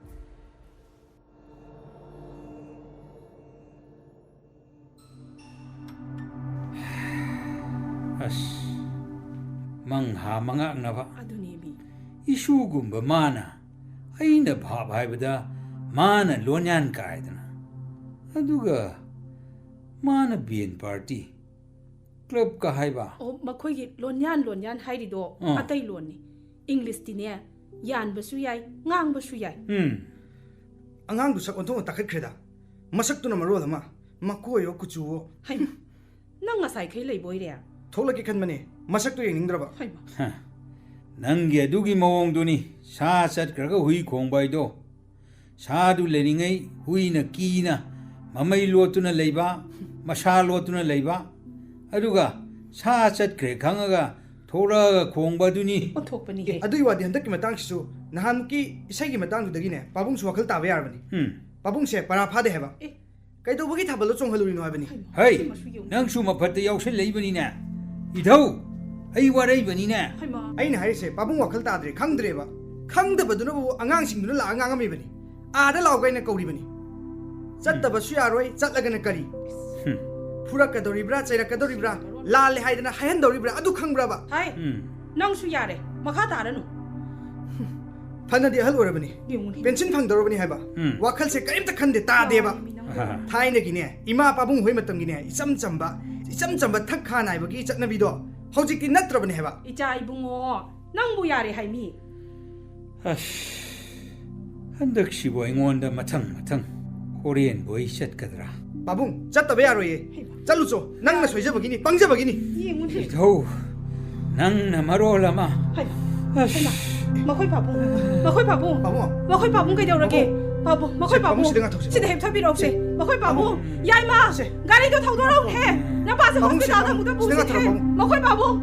ꯑꯁ, ꯃꯪꯍꯥ ꯃꯉꯥꯛꯅꯕ꯫ ꯑꯗꯨꯅꯦꯃꯤ꯫ ꯏꯁꯨꯒꯨꯝꯕ ꯃꯥꯅ ꯑꯩꯅ ꯚꯥꯞ ꯍꯥꯏꯕꯗ ꯃꯥꯅ ꯂꯣꯟꯌꯥꯟ ꯀꯥꯏꯗꯅ꯫ ꯑꯗꯨꯒ ꯃꯥꯅ ꯕꯦꯟ ꯄꯥꯔꯇꯤ, ꯀ꯭ꯂꯕꯀ ꯍꯥꯏꯕ꯫ ꯑꯣ, ꯃꯈꯣꯏꯒꯤ ꯂꯣꯟꯌꯥꯟ, ꯂꯣꯟꯌꯥꯟ ꯍꯥꯏꯔꯤꯗꯣ ꯑꯥ꯫ ꯑꯇꯩ ꯂꯣꯟꯅꯤ꯫ ꯏꯪꯂꯤꯁꯇꯤꯅꯦ, ꯌꯥꯟꯕꯁꯨ ꯌꯥꯏ, ꯉꯥꯡꯕꯁꯨ ꯌꯥꯏ꯫ ꯎꯝ꯫ ꯑꯉꯥꯡꯗꯨ ꯁꯛ ꯑꯣꯟꯊꯣꯛꯅ ꯇꯥꯈꯠꯈ꯭ꯔꯦꯗ꯫ ꯃꯁꯛꯇꯨꯅ ꯃꯔꯣꯜ ꯑꯃ, ꯃꯀꯣꯏꯌꯣ ꯀꯨꯆꯨꯋꯣ꯫ ꯍꯩꯃꯥ, ꯅꯪ ꯉꯁꯥꯏꯈꯩ ꯂꯩꯕꯣꯏꯔꯦ? ꯊꯣꯛꯂꯛꯀꯦ ꯈꯟꯕꯅꯦ, ꯃꯁꯛꯇꯨ ꯌꯦꯡꯅꯤꯡꯗ꯭ꯔꯕ꯫ ꯍꯩꯃꯥ꯫ ꯍ, ꯅꯪꯒꯤ ꯑꯗꯨꯒꯤ ꯃꯑꯣꯡꯗꯨꯅꯤ ꯁꯥ ꯆꯠꯈ꯭ꯔꯒ ꯍꯨꯏ ꯈꯣꯡꯕ ꯍꯥꯏꯗꯣ꯫ ꯁꯥꯗꯨ ꯂꯩꯔꯤꯉꯩ ꯍꯨꯏꯅ ꯀꯤꯅ ꯃꯃꯩ ꯂꯣꯠꯇꯨꯅ ꯂꯩꯕ, ꯃꯁꯥ ꯂꯣꯠꯇꯨꯅ ꯂꯩꯕ, ꯑꯗꯨꯒ ꯁꯥ ꯆꯠꯈ꯭ꯔꯦ ꯈꯪꯉꯒ ꯊꯣꯛꯂꯛꯑꯒ ꯈꯣꯡꯕ ꯑꯗꯨꯅꯤ꯫ ꯑꯣꯟꯊꯣꯛꯄꯅꯤꯍꯦ꯫ ꯑꯦ, ꯑꯗꯨꯒꯤ ꯋꯥꯗꯤ ꯍꯟꯗꯛꯀꯤ ꯃꯇꯥꯡꯁꯤꯁꯨ, ꯅꯍꯥꯟꯃꯨꯛꯀꯤ ꯏꯁꯩꯒꯤ ꯃꯇꯥꯡꯗꯨꯗꯒꯤꯅꯦ, ꯄꯥꯕꯨꯡꯁꯨ ꯋꯥꯈꯜ ꯇꯥꯕ ꯌꯥꯔꯕꯅꯤ꯫ ꯎꯝ꯫ ꯄꯥꯕꯨꯡꯁꯦ ꯄꯔꯥ ꯐꯥꯗꯦ ꯍꯥꯏꯕ꯫ ꯑꯦ꯫ ꯀꯩꯗꯧꯕꯒꯤ ꯊꯥꯕꯜꯗꯣ ꯆꯣꯡꯍꯜꯂꯨꯔꯤꯅꯣ ꯍꯥꯏꯕꯅꯤ? ꯍꯩꯃꯥ, ꯍꯩ, ꯁꯤꯃꯁꯨ ꯌꯦꯡꯉꯨ꯫ ꯅꯪꯁꯨ ꯃꯐꯠꯇ ꯌꯥꯎꯁꯜꯂꯛꯏꯕꯅꯤꯅꯦ꯫ ꯏꯙꯧ, ꯑꯩ ꯋꯥꯔꯛꯏꯕꯅꯤꯅꯦ꯫ ꯍꯩꯃꯥ꯫ ꯑꯩꯅ ꯍꯥꯏꯔꯤꯁꯦ, ꯄꯥꯕꯨꯡ ꯋꯥꯈꯜ ꯇꯥꯗ꯭ꯔꯦ, ꯈꯪꯗ꯭ꯔꯦꯕ꯫ ꯈꯪꯗꯕꯗꯨꯅꯕꯨ ꯑꯉꯥꯡꯁꯤꯡꯗꯨꯅ ꯂꯥꯛꯑ ꯉꯥꯡꯉꯝꯃꯤꯕꯅꯤ꯫ ꯑꯥꯗ ꯂꯥꯛꯑꯣ ꯀꯥꯏꯅ ꯀꯧꯔꯤꯕꯅꯤ꯫ ꯆꯠꯇꯕꯁꯨ ꯌꯥꯔꯣꯏ, ꯆꯠꯂꯒꯅ ꯀꯔꯤ? ꯍꯨꯝ꯫ ꯐꯨꯔꯛꯀꯗꯧꯔꯤꯕ꯭ꯔꯥ, ꯆꯩꯔꯛꯀꯗꯧꯔꯤꯕ꯭ꯔꯥ, ꯂꯥꯜꯂꯦ ꯍꯥꯏꯗꯅ ꯍꯥꯏꯍꯟꯗꯧꯔꯤꯕ꯭ꯔꯥ, ꯑꯗꯨ ꯈꯪꯕ꯭ꯔꯕ? ꯍꯥꯏ, ꯎꯝ꯫ ꯅꯪꯁꯨ ꯌꯥꯔꯦ, ꯃꯈꯥ ꯇꯥꯔꯅꯨ꯫ ꯐꯅꯗꯤ ꯑꯍꯜ ꯑꯣꯏꯔꯕꯅꯤ, ꯌꯦꯡꯉꯨꯅꯦ꯫ ꯄꯦꯟꯁꯤꯟ ꯐꯪꯗꯧꯔꯕꯅꯤ ꯍꯥꯏꯕ ꯎꯝ꯫ ꯋꯥꯈꯜꯁꯦ ꯀꯔꯤꯝꯇ ꯈꯟꯗꯦ, ꯇꯥꯗꯦꯕ꯫ ꯌꯥꯔꯦꯃꯤ ꯅꯪ꯫ ꯑꯍꯥ꯫ ꯊꯥꯏꯅꯒꯤꯅꯦ, ꯏꯃꯥ ꯄꯥꯕꯨꯡ ꯍꯣꯏ ꯃꯇꯝꯒꯤꯅꯦ, ꯏꯆꯝ ꯆꯝꯕ, ꯏꯆꯝ ꯆꯝꯕ ꯊꯛ ꯈꯥ ꯅꯥꯏꯕꯒꯤ ꯆꯠꯅꯕꯤꯗꯣ ꯍꯧꯖꯤꯛꯇꯤ ꯅꯠꯇ꯭ꯔꯕꯅꯦ ꯍꯥꯏꯕ꯫ ꯏꯆꯥ ꯏꯕꯨꯡꯉꯣ, ꯅꯪꯕꯨ ꯌꯥꯔꯦ ꯍꯥꯏꯃꯤ꯫ ꯑꯁ, ꯍꯟꯗꯛꯁꯤꯕꯨ ꯑꯩꯉꯣꯟꯗ ꯃꯊꯪ ꯃꯊꯪ ꯍꯣꯔꯦꯟꯕꯨ ꯑꯩ ꯆꯠꯀꯗ꯭ꯔꯥ? ꯄꯥꯕꯨꯡ, ꯆꯠꯇꯕ ꯌꯥꯔꯣꯏꯌꯦ꯫ ꯍꯩꯃꯥ꯫ ꯆꯠꯂꯨꯆꯣ, ꯅꯪꯅ ꯁꯣꯏꯖꯕꯒꯤꯅꯤ, ꯄꯪꯖꯕꯒꯤꯅꯤ꯫ ꯌꯦꯡꯉꯨꯅꯦ꯫ ꯏꯙꯧ, ꯅꯪꯅ ꯃꯔꯣꯜ ꯑꯃ꯫ ꯍꯩꯃꯥ, ꯑꯁ꯫ ꯍꯩꯃꯥ, ꯃꯈꯣꯏ ꯄꯥꯕꯨꯡ, ꯃꯈꯣꯏ ꯄꯥꯕꯨꯡ, ꯄꯥꯕꯨꯡ꯫ ꯃꯈꯣꯏ ꯄꯥꯕꯨꯡ ꯀꯩꯗꯧꯔꯒꯦ? ꯄꯥꯕꯨꯡ꯫ ꯄꯥꯕꯨꯡ, ꯃꯈꯣꯏ ꯁꯦ, ꯄꯥꯕꯨꯡ ꯄꯥꯕꯨꯡ, ꯁꯤꯗ ꯉꯥꯛꯊꯣꯛꯁꯦ꯫ ꯁꯤꯗ ꯍꯦꯛ ꯊꯥꯕꯤꯔꯛꯎꯁꯦ꯫ ꯁꯦ꯫ ꯃꯈꯣꯏ ꯄꯥꯕꯨꯡ, ꯄꯥꯕꯨꯡ꯫ ꯌꯥꯏꯃ, ꯁꯦ꯫ ꯒꯥꯔꯤꯗꯣ ꯊꯧꯗꯣꯔꯛꯎꯍꯦ꯫ ꯅꯄꯥꯁꯦ ꯄꯥꯕꯨꯡ, ꯁꯦ, ꯍꯣꯁꯄꯤꯇꯥꯜꯗ ꯄꯥꯕꯨꯡ꯫ ꯑꯃꯨꯛꯇ ꯁꯤꯗ ꯄꯨꯁꯤꯍꯦ꯫ ꯉꯥꯛꯊꯣꯔꯛꯑꯣ, ꯄꯥꯕꯨꯡ꯫ ꯃꯈꯣꯏ ꯄꯥꯕꯨꯡ꯫